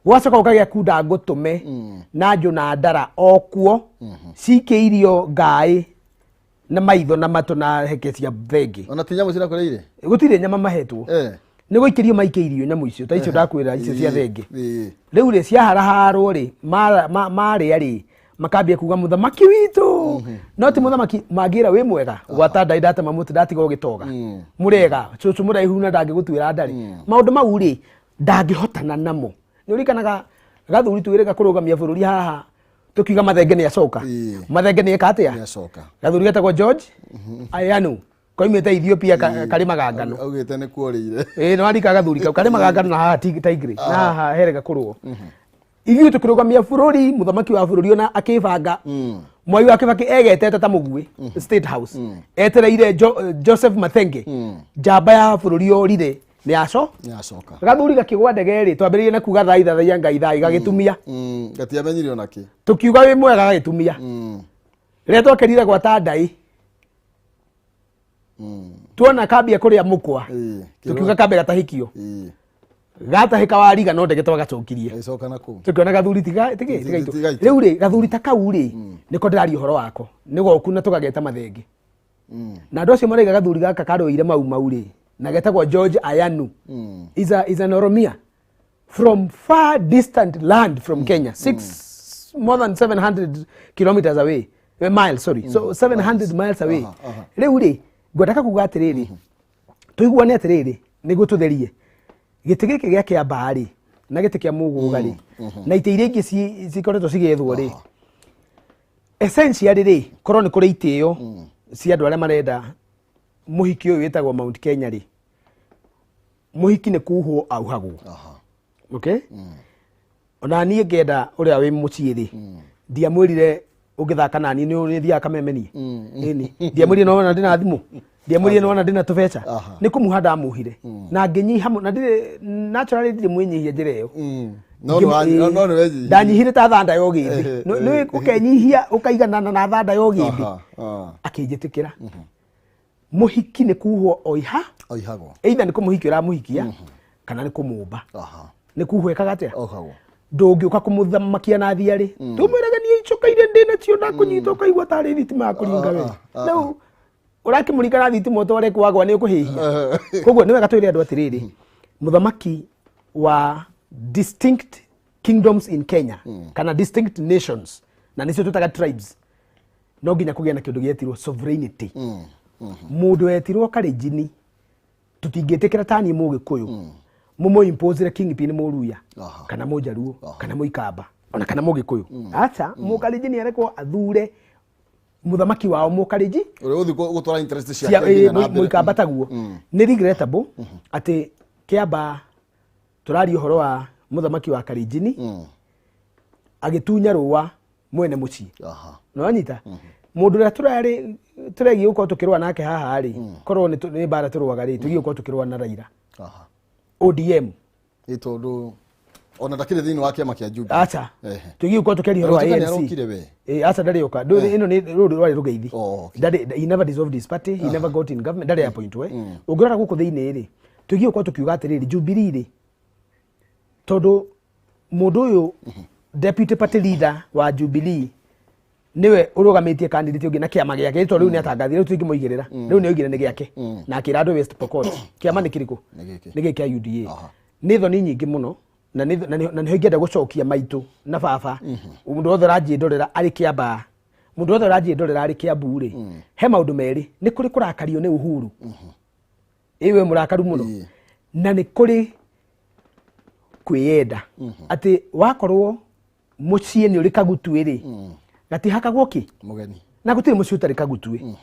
gwacoka gũkagĩa kunda ngũtũme na njũ na ndara o kuo, cikĩirio ngaĩ na maitho na matũ na heke cia thenge. Ona ti nyamũ cirakũrĩire? Gũtirĩ nyama mahetwo. Nĩ gũikĩrio maikĩirio nyamũ icio ta icio ndakwĩra icio cia thenge. Rĩu rĩ ciaharaharwo rĩ, marĩa rĩ, makambia kuga mũthamaki witũ. No ti mũthamaki mangĩra wĩ mwega, gwata ndai ndatema mũtĩ ndatiga ũgĩtoga. Mũrega, cũcũ mũraihu na ndangĩgũtuĩra ndarĩ. Maũndũ mau rĩ, ndangĩhotana namo. Nĩ ũririkanaga gathuri twĩrĩga kũrũgamia bũrũri haha tukiuga Mathenge nĩ acoka. Mathenge nĩ eka atĩa? Gathuri getagwo George Ayanu koimĩte Ethiopia karĩmaga ngano. Augĩte nĩ kuorĩire. Ĩĩ nĩ warika gathuri kau karĩmaga ngano na haha Tigray na haha herega kũrũo. Ithuĩ tũkĩrũgamia bũrũri, mũthamaki wa bũrũri ona akĩbanga Mwai wa Kibaki egetete ta mũguĩ State House, etereire Joseph Mathenge njamba ya bũrũri yorire nĩ aco Nĩacoka. Gathuri gakĩgwa ndege rĩ, twambĩrĩirie na kuga thai thathaiya Ngai thai gagĩtumia. Gatiamenyire ona kĩ. Tũkiuga wĩ mwega gagĩtumia. Rĩrĩa twakerire gwata ndai, tuona kambia kũrĩa mũkwa, tũkiuga kambe gatahĩkio. Gatahĩka wariga no ndege twagacokirie. Gagĩcoka na kũu. Tũkĩona gathuri tigaitũ. Rĩu rĩ, gathuri ta kau rĩ, nĩko ndĩraria ũhoro wako. Nĩ goku na tũgageta Mathenge. Na andũ acio maraiga gathuri gaka karũire Mau Mau rĩ, na getagwo George Ayanu. Is an Oromia from far distant land from Kenya, more than 700 kilometers away, miles, sorry. So 700 miles away. Rĩu rĩ, ngwendaga kuga atĩrĩrĩ, tũiguane atĩrĩrĩ, nĩguo tũtherie gĩtĩ gĩkĩ gĩa Kĩambaa rĩ, na gĩtĩ kĩa Mũgũga rĩ, na itĩ iria ingĩ cikoretwo cigĩethwo rĩ, essentially rĩ, korwo nĩ kũrĩ itĩo cia andũ arĩa marenda mũhiki ũyũ wĩtagwo Mount Kenya rĩ, mũhiki nĩ kuhwo auhagwo. Okay? Ona niĩ ngenda ũrĩa wĩ mũciĩ rĩ, ndiamwĩrire ũngĩthaka nani nĩ ũrĩthiaga kamemenie. Ĩni. Ndiamwĩrire no wona ndĩna thimũ. Ndiamwĩrire no wona ndĩna tũbeca. Nĩ kũmuha ndamuhire. Na ngĩnyiha na ndirĩ naturally ndirĩ mwĩnyihia njĩra ĩyo. No nĩ wenyihia. Ndanyihire ta thanda ya ũgĩmbĩ. Nĩ ũkenyihia ũkaiganana na thanda ya ũgĩmbĩ. Akĩnjĩtĩkĩra. Mũhiki nĩ kuhwo oiha. Oihagwo. Either nĩ kũmũhikia ũramũhikia kana nĩ kũmũmba. Nĩ kuhwo ekaga atĩa? Ohagwo. Ndũngĩũka kũmũthamakia na thiarĩ. Tũmwĩrage niĩ icoka iria ndĩ nacio ndakũnyita ũkaigua tarĩ thitima ya kũringa we. Rĩu ũrakĩmũringa na thitima ũtware kwagwa nĩ ũkũhĩhia. Koguo nĩ wega twĩre andũ atĩrĩrĩ, mũthamaki wa distinct kingdoms in Kenya kana distinct nations na nĩcio twĩtaga tribes, no nginya kũgĩa na kĩndũ gĩetirwo sovereignty. Mũndũ wetirwo Kalenjin tũtingĩtĩkĩra ta niĩ Mũgĩkũyũ mũmũ impose kingpin Mũruya kana Mũjaruo kana Mũikamba ona kana Mũgĩkũyũ. Acha Mũkalenjin arekwo athure mũthamaki wao Mũkalenjin ũrĩa ũthiĩ gũtwara interest ciake nginya na mbere. Mũikamba taguo. Nĩ regrettable atĩ Kĩamba tũraria ũhoro wa mũthamaki wa Kalenjin agĩtunya rũa mwene mũciĩ. Nĩwanyita? Mũndũ ũrĩa tũregiĩ gũkorwo tũkĩrũa nake haha rĩ, korwo nĩ mbara tũrũaga rĩ, tũgiĩ gũkorwo tũkĩrũa na Raila. ODM. Ĩ tondũ ona ndakĩrĩ thĩinĩ wa kĩama kĩa Jubilee. Acha. Tũgiĩ gũkorwo tũkĩaria ũhoro wa Arokire ANC. arokire we. Acha ndarĩ oka. Ndũĩ ĩno nĩ rũrũ rwarĩ rũgeithi. Ndarĩ, he never dissolved his party, he never got in government, ndarĩ appoint we. Ũngĩrora gũkũ thĩinĩ rĩ, tũgiĩ gũkorwo tũkiuga atĩrĩrĩ, Jubilee rĩ, tondũ mũndũ ũyũ deputy party leader wa Jubilee niwe ũrũgamĩtie candidate ũngĩ na kĩama gĩake, tondũ rĩu nĩ atangathire, rĩu tũtingĩmũigĩrĩra. Rĩu nĩ oigire nĩ gĩake. Na akĩra andũ West Pokot. Kĩama nĩ kĩrĩkũ? Nĩ gĩkĩ kĩa UDA. Nĩ thoni nyingĩ mũno Na nĩho ingĩenda gũcokia maitũ na baba, mũndũ wothe ũranjĩndorera arĩ Kĩambaa, mũndũ wothe ũranjĩndorera arĩ Kĩambu rĩ, he maũndũ merĩ. Nĩ kũrĩ kũrakario nĩ Uhuru, ĩ we mũrakaru mũno, na nĩ kũrĩ kwĩyenda, atĩ wakorwo mũciĩ nĩ ũrĩ kagutuĩ rĩ, gatihakagwo kĩ mũgeni, na gũtirĩ mũciĩ ũtarĩ kagutuĩ.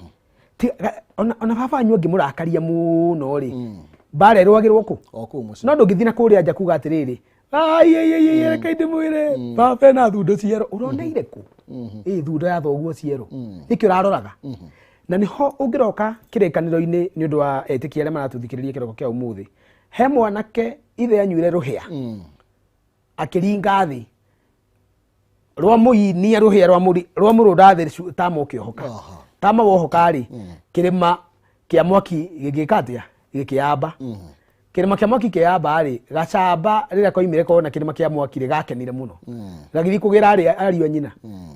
Ona baba wanyu angĩmũrakaria mũno rĩ, mbara ĩrũagĩrwo kũ? O kũu mũciĩ. No ndũngĩthiĩ na kũrĩa nja kuga atĩrĩrĩ, ai, reke ndĩmwĩre baba ena thundo ciero. Ũroneire kũ ĩ thundo ya thoguo ciero? Nĩkĩ ũraroraga? Na nĩho ũngĩroka kĩrĩkanĩro-inĩ, nĩ ũndũ wa etĩkia arĩa maratũthikĩrĩria kĩroko kĩa ũmũthĩ, he mwanake ithe anyuire rũhĩa, akĩringa thĩ rwamũinia rũhĩa rwamũrũnda thĩ, tama ũkĩohoka. Tama wohoka rĩ, kĩrĩma kĩa mwaki gĩgĩka atĩa? Gĩkĩamba. Kĩrĩma kĩa mwaki kĩamba rĩ, gacamba rĩrĩa koimire kona kĩrĩma kĩa mwaki rĩ, gakenire mũno, gagĩthiĩ kũgĩra arĩ ariũ a nyina,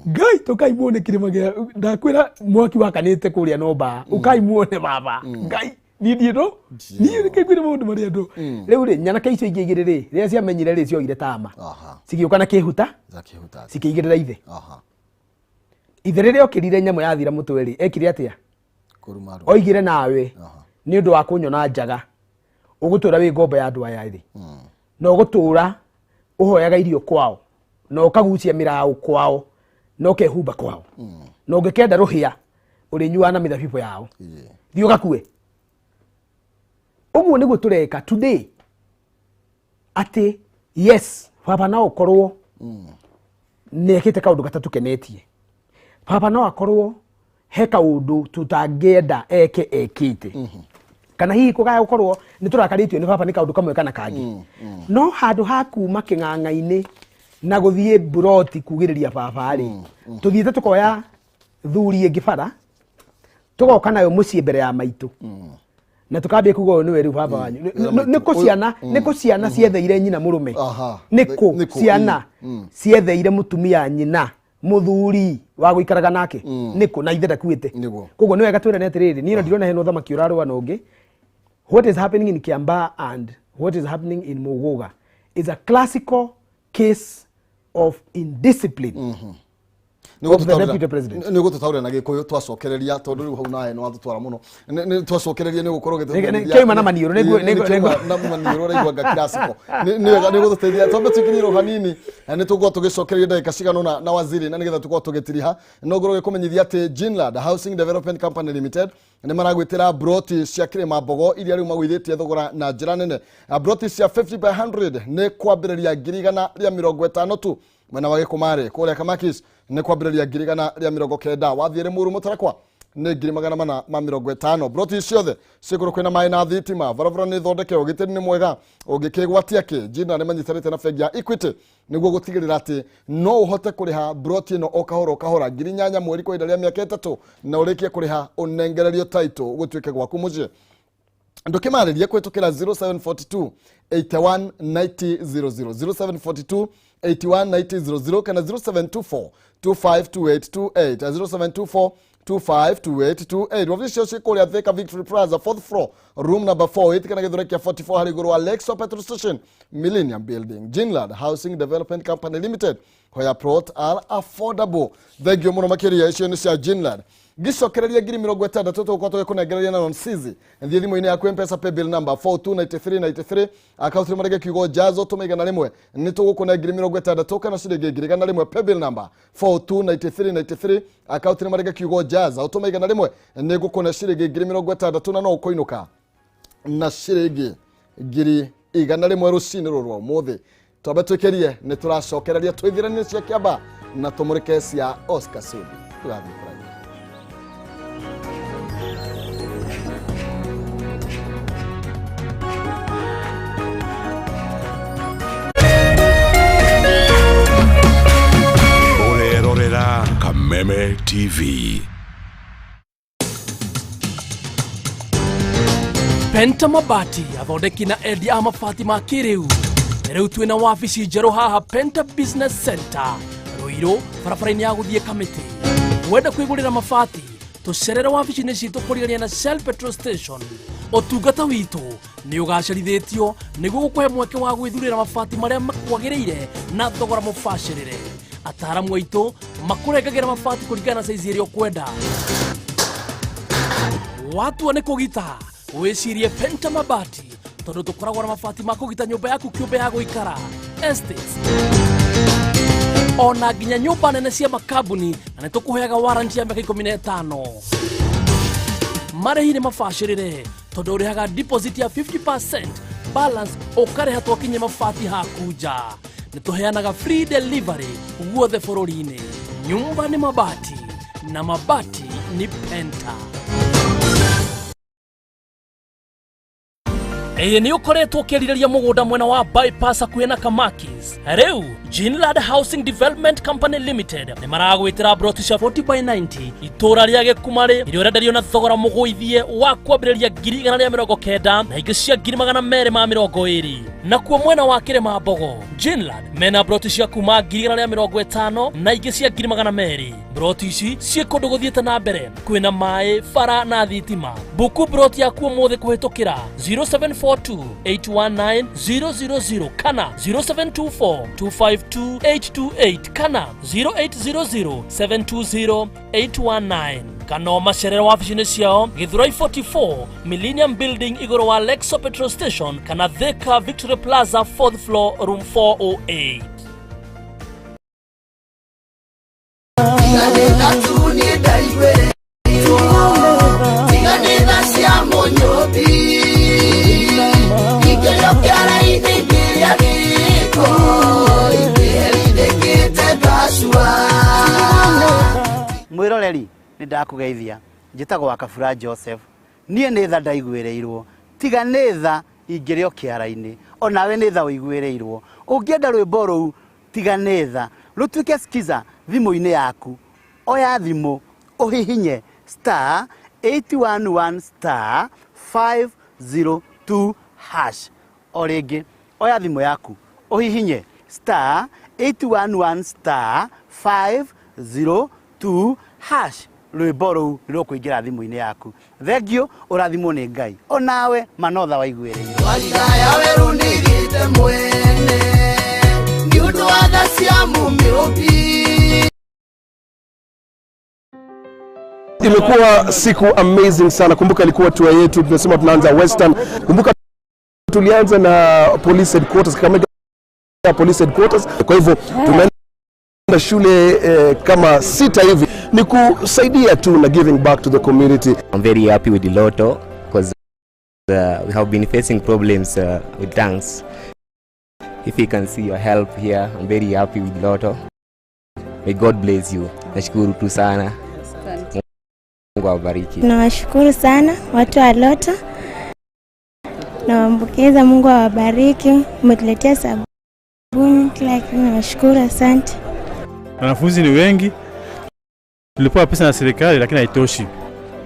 Ngai tũkai muone kĩrĩma kĩa ndakwĩra mwaki wakanĩte kũrĩa nomba, ũkai muone baba Ngai, niĩ ndiĩ no niĩ nĩkĩ ngwĩre maũndũ marĩa andũ rĩu rĩ. Nyanake icio ingĩ igĩrĩ rĩ, rĩrĩa ciamenyire rĩ, cioire tama, cigĩũka na kĩhuta, Zakĩhuta. Cikĩigĩrĩra ithe. Ithe rĩrĩa okĩrire, nyamũ yathira mũtwe rĩ, ekire atĩa? Kũruma. Oigire, nawe nĩ ũndũ wa kũnyona njaga, ũgũtũra wĩ ngombo ya andũ aya rĩ, na ũgũtũra ũhoyaga irio kwao, na ũkagucia mĩraũ kwao, na ũkehumba kwao, na ũngĩkenda rũhĩa ũrĩnyuaga na mĩthabibũ yao. Thiĩ ũgakue. Ũguo nĩguo tũreka today, atĩ yes, baba no ũkorwo nĩ ekĩte kaũndũ gatatũkenetie, baba no akorwo he kaũndũ tũtangĩenda eke ekĩte, kana hihi kũgaya gũkorwo nĩ tũrakarĩtio nĩ baba nĩ kaũndũ kamwe kana kangĩ, no handũ ha kuma kĩng'ang'a-inĩ na gũthiĩ mburoti kugĩrĩria baba rĩ, tũthiĩte tũkoya thuri ĩngĩ bara, tũgoka nayo mũciĩ mbere ya maitũ, na tukambia kuga ũyũ nĩwe rĩu baba wanyu. Nĩ kũ ciana, nĩ kũ ciana cietheire nyina mũrũme? Nĩ kũ Nĩ kũ, ciana cietheire mũtumia nyina mũthuri wa gũikaraga nake? Nĩ kũ na ithe ndakuĩte? Koguo nĩ wega twĩrane atĩrĩrĩ, niĩ no ndirona hena ũthamaki ũrarũa na ũngĩ. What is happening in Kiambaa and what is happening in Muguga is a classical case of indiscipline of the deputy president. Nä gå tå taå na gä kå yå twacokereria, tondå rä u hau nawe nä watå twara må no. Nä twacokereria nä gå korwo. Kĩoima na maniũrũ, na maniũrũ ũraigua nga classical. Nĩ wega nä gå tå teithia twambe twikinyirwo hanini, nä tå gukorwo tå gä cokereria ndagä ka cigana ũna na waziri, na nä getha tũkorwo tũgĩtiriha. No ngorwo gĩkũmenyithia atĩ Jinland Housing Development Company Limited nĩ maragwĩtĩra broti cia Kĩrĩma Mbogo iria rĩu magũithĩtie thogora na njĩra nene. Broti cia 50 by 100 nĩ kwambĩrĩria 150,000 tu. Mwena wa Gĩkũmarĩ kũrĩa Kamakis nĩ kwambĩrĩria 190,000. Wathiĩ Rĩmuru Mũtarakwa nĩ 450,000. Broti ciothe ciĩkũrũ kwĩna maĩ na thitima, barabara nĩ thondeke, ũgitĩri nĩ mwega. Ũngĩkĩgwatia kĩ, Jina nĩ manyitanĩte na bengi ya Equity nĩguo gũtigĩrĩra atĩ no ũhote kũrĩha broti ĩno o kahora o kahora, 8,000 mweri kwa ihinda rĩa mĩaka 3, na ũrĩkie kũrĩha ũnengererio title gũtuĩke gwaku mũciĩ. Ndũkĩmarĩrie kũhĩtũkĩra 0742 81 90 00, 0742 81 90 00, kana 0724 252828, 0724 252828. Wabici cio ciĩ kũrĩa Thika Victory Plaza, fourth floor, room number 48, kana Gĩthũrai kĩa 44, harĩ igũrũ wa Lexo petrol station, Millennium Building. Jinland Housing Development Company Limited, where plot are affordable. Thengio mũno makĩria. Icio nĩ cia Jinland. Ngĩcokereria 60,000 tũgũkorwo tũgĩkũnengereria na nonsizi. Thiĩ thimũ-inĩ yaku, Mpesa paybill number 429393, akaunti marege kiugo jazo, tũma 100, nĩ tũgũkũne 60,000 kana ciringi 100,000. Paybill number 429393, akaunti marege kiugo jaza, ũtũme 100, nĩ ngũkũne ciringi 60,000, na no ũkũinũka na ciringi 100,000 rũcinĩ rũrũ rwa ũmũthĩ. Twambe twĩkĩrie, nĩ tũracokereria twĩthiranie cia Kĩamba na tũmũrĩke cia Oscar Sudi. Tũgathiĩ kũraihu. Ũrerorera Kameme TV. Penta Mabati, athondeki na endia a mabati ma kĩrĩu. Rĩu twĩna wabici njerũ haha Penta Business Center, Rũirũ, barabara-inĩ ya gũthiĩ Kamĩtĩ. Wenda kwĩgũrĩra mabati, tũcerere wabici-inĩ citũ kũrigania na Shell petrol station. Ũtungata witũ nĩ ũgacĩrithĩtio nĩguo gũkũhe mweke wa gwĩthurĩra mabati marĩa makwagĩrĩire na thogora mũbacĩrĩre. Ataaramu aitũ makũrengagĩra mabati kũringana na saizi ĩrĩa ũkwenda. Watua nĩ kũgita, wĩcirie Penta Mabati, tondũ tũkoragwo na mabati ma kũgita nyũmba yaku kĩũmbe ya gũikara, estates, ona nginya nyũmba nene cia makambuni, na nĩ tũkũheaga warranty ya mĩaka 15. Marĩhi nĩ mabacĩrĩre tondũ ũrĩhaga deposit ya 50%, balance ũkarĩha twakinyia mabati haku nja. Nĩ tũheanaga free delivery guothe bũrũri-inĩ. Nyumba nĩ mabati na mabati ni Penta. Ĩĩ, nĩ ũkoretwo ũkĩrirĩria mũgũnda mwena wa bypass hakuhĩ na Kamakis. Rĩu Ginland Housing Development Company Limited nĩ maragwĩtĩra broti cia 40 by 90 itũũra rĩa Gĩkumarĩ, iria ũrenderio na thogora mũgũithie wa kwambĩrĩria 190,000 na ingĩ cia 220,000. Nakuo mwena wa Kĩrĩma Mbogo, Ginland mena broti cia kuma 150,000 na ingĩ cia 200,000. Broti ici ciĩ kũndũ gũthiĩte na mbere, kwĩna maĩ, bara na thitima. Buku broti yaku ũmũthĩ kũhĩtũkĩra 0742 819 000 kana 0724 252 828 kana 0800 720 819, kana o macerera wabici-inĩ ciao Githurai 44, Millennium Building, igũrũ wa Lexo Petrol Station, kana Thika Victory Plaza, 4th floor, room 408. Tiganĩta tu niĩ ndaiguĩrĩtwo, tiganĩta cia mũnyũmbi, ingĩrĩo kĩara-inĩ, ingĩrĩa gĩko, ingĩherithĩkĩte ngacua. Mwĩroreri, nĩ ndakũgeithia. Njĩtagwo wa Kabura Joseph. Niĩ nĩ tha ndaiguĩrĩirwo, tiga nĩ tha ingĩrĩ o kĩara-inĩ. Onawe nĩ tha ũiguĩrĩirwo. Ũngĩenda rwĩmbo rũu tiga nĩ tha rũtuĩke skiza thimũ-inĩ yaku, oya thimũ ũhihinye *811*502#. O rĩngĩ, oya thimũ yaku ũhihinye *811*502#. Rwĩmbo rũu nĩ rũkũingĩra thimũ-inĩ yaku. Thengiũ, ũrathimwo nĩ Ngai. Onawe manotha waiguĩrĩirwo. Warigaya werũ nĩgĩte mwene nĩ ũndũ wa tha cia mũmĩũmbi. Imekuwa siku amazing sana. Kumbuka ilikuwa tour yetu, tunasema tunaanza Western. Kumbuka tulianza na police headquarters, Kakamega police headquarters. Kwa hivyo tumeenda shule kama sita hivi, ni kusaidia tu na giving back to the community. I'm very happy with the Lotto because we have been facing problems with tanks. If you can see your help here, I'm very happy with Lotto. May God bless you. Nashukuru tu sana. Mungu awabariki. Nawashukuru sana watu wa Lotto, nawaambukiza, Mungu awabariki, umetuletea sabuni, kila kitu, nawashukuru, asante. Wanafunzi ni wengi, tulipewa pesa na serikali lakini haitoshi.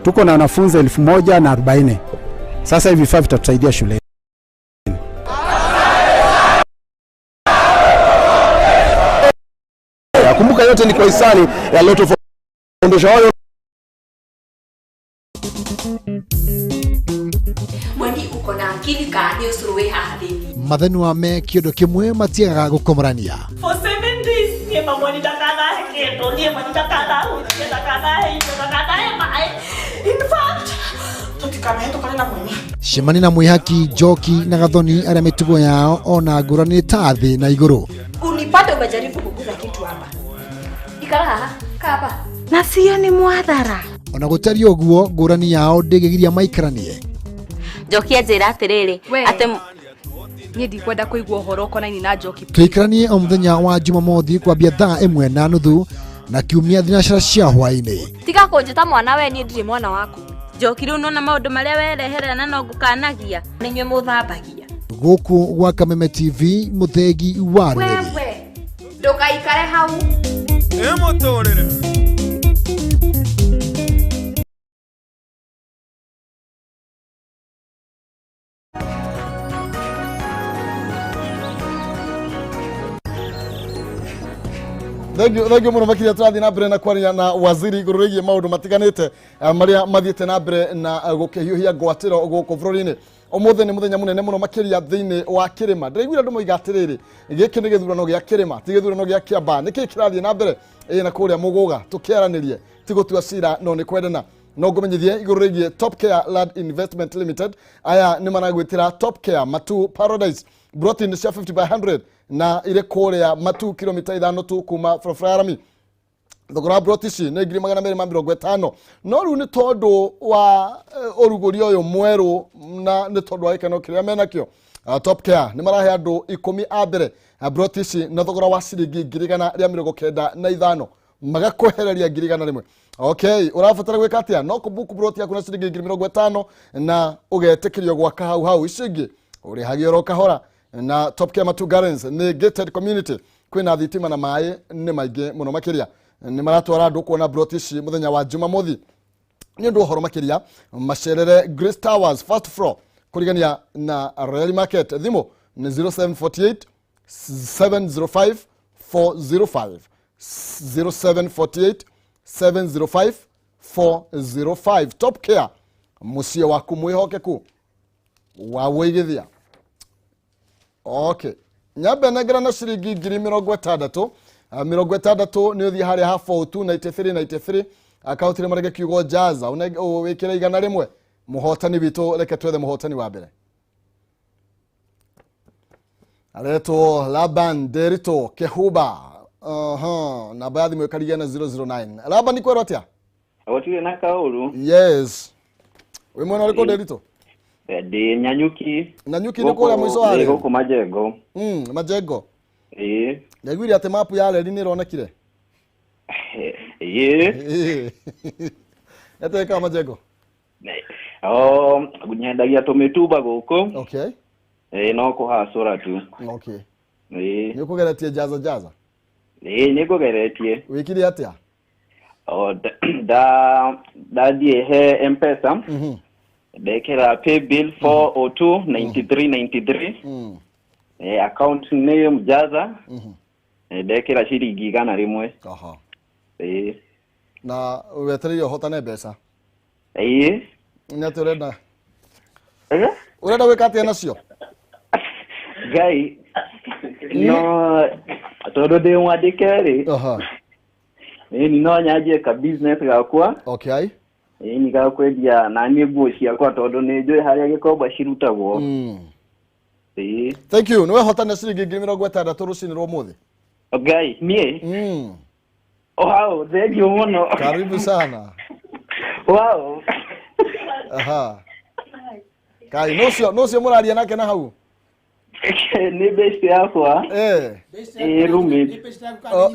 Tuko na wanafunzi 1040. Sasa hivi vifaa vitatusaidia shuleni. Kumbuka yote ni kwa hisani ya Lotto Foundation. Hayo Mweni uko na akili ka nĩ ũcũrũ wĩ haha thĩinĩ? Mathenua me kĩondo kĩmwe matiagaga gũkomorania. For 7 days niĩ mamwani ndakanahe kĩndũ, niĩ mani ndakanahutie, ndakanahe indo, ndakanahe maĩ. In fact, tũtikanahetũkane na mweni. Cemania na Mwĩhaki, Njoki na Gathoni, arĩa mĩtugo yao ona ngũrani nĩ ta thĩ na igũrũ. Unipate umejaribu kuguza kitu hapa, ikara haha, kaa hapa. Na sio nĩ mwathara. Ona gũtariĩ ũguo, ngũrani yao ndĩngĩgiria maikaranie. Njoki anjĩra atĩrĩrĩ We. atĩ Niĩ ndikwenda kũigua ũhoro ũkonainie na Njoki. Tũikaranie o mũthenya wa Jumamothi kwambia thaa 1:30 na Kiumia thinacara cia hwaĩ-inĩ. Tiga kũnjĩta mwana we, niĩ ndirĩ mwana waku. Njoki, rĩu nona maũndũ marĩa wereherera na no ngũkanagia nĩ inyuĩ mũthambagia. Gũkũ gwa Kameme TV, mũthegi wa rũrĩrĩ. Wewe ndũgaikare hau. Ĩmũtũrĩre. Thank you, thank you mũno makĩria. Tũrathiĩ na mbere na kwaria na waziri igũrũ rĩgiĩ maũndũ matiganĩte marĩa mathiĩte na mbere na gũkĩhiũhia ngwatĩro gũkũ bũrũri-inĩ. Ũmũthĩ nĩ mũthenya mũnene mũno makĩria thĩinĩ wa kĩrĩma. Ndĩraiguire andũ moiga atĩrĩrĩ, gĩkĩ nĩ gĩthurano gĩa kĩrĩma, ti gĩthurano gĩa kĩamba. Nĩkĩĩ kĩrathiĩ na mbere ĩ na kũrĩa mũgũga? Tũkĩaranĩrie, ti gũtua cira no nĩ kwendana. No ngũmenyithie igũrũ rĩgiĩ Top Care Land Investment Limited. Aya nĩ maragwĩtĩra Top Care Matu Paradise, broti nĩ cia 50 by 100 na irĩ kũrĩa Matu, kilomita 5 tu kuma barabara ya rami. Thogora wa broti ici nĩ 250,000, no rĩu nĩ tondũ wa ũrugũria ũyũ mwerũ na nĩ tondũ wa gĩkeno kĩrĩa menakĩo, Top Care nĩ marahe andũ 10 a mbere broti ici na thogora wa ciringi 195,000, magakwehereria 100,000. Okay, ũrabatara gwĩka atĩa? No kũbuku broti yaku na ciringi 50,000 na ũgetĩkĩrio gwaka hau hau. Icio ingĩ ũrĩhagia oro kahora. Na Top Care Matu Gardens nĩ gated community, kwĩna thitima na maĩ nĩ maingĩ mũno makĩria. Nĩ maratwara andũ kuona broti ici mũthenya wa Jumamothi. Nĩ ũndũ wa ũhoro makĩria, macerere Grace Towers, first floor, kũrigania na Royal Market. Thimũ nĩ 0748 705 405, 0748 705 405. Top Care, mũciĩ waku mwĩhokeku wa wũigithia. Okay, nyambe nengerana ciringi 60,000. 60 nĩ ũthiĩ harĩa ha 42 93 93, akaunti rĩmwe rĩngĩ kiugo jaza, wĩkĩre 100. Mũhotani witũ, reke twethe mũhotani wa mbere, aretwo Laban Derito Kehuba. Namba ya thimũ ĩkarigia na 009. Laban, kwĩrwo atĩa? Gũtirĩ na kaũru. Yes, wĩ mwena ũrĩkũ, Derito? Ndĩ Nyanyuki. Nanyuki nĩ kũrĩa mũico wa rĩ reri? Gũkũ Majengo. Majengo. Ĩĩ. Ndaiguire atĩ mapu ya reri nĩ ĩronekire. Ĩĩ. Eteka Majengo. O nyendagia tũmĩtumba gũkũ. Ĩĩ, no kũhacũra tu. Ĩĩ. Nĩ ũkũgeretie jaza jaza? Ĩĩ, nĩ ngũgeretie. Wĩkire atĩa? O ndathiĩ he M-Pesa, ndekĩra paybill 402 93 93. Account name Jaza. Ndekĩra ciringi 100. Ĩĩ. Na wetereire ũhotane mbeca? Ĩĩ. Nĩ atĩ ũrenda? Ũrenda gwĩka atĩa nacio? Ngai no tondũ ndĩ mwandĩke rĩ, ĩni no nyanjie ka business gakwa. Ĩni ga kwendia na niĩ nguo ciakwa, tondũ nĩ njũĩ harĩa gĩkomba cirutagwo. Ĩĩ. Thank you. Nĩ wehotana ciringi 60,000 rũcinĩ rwa ũmũthĩ. Ngai niĩ. Wow, thank you mũno. Karibu sana. Wow. Aha. Kai, no ũcio mũraria nake na hau? Nĩ best yakwa. Ĩĩ, roommate. Oh,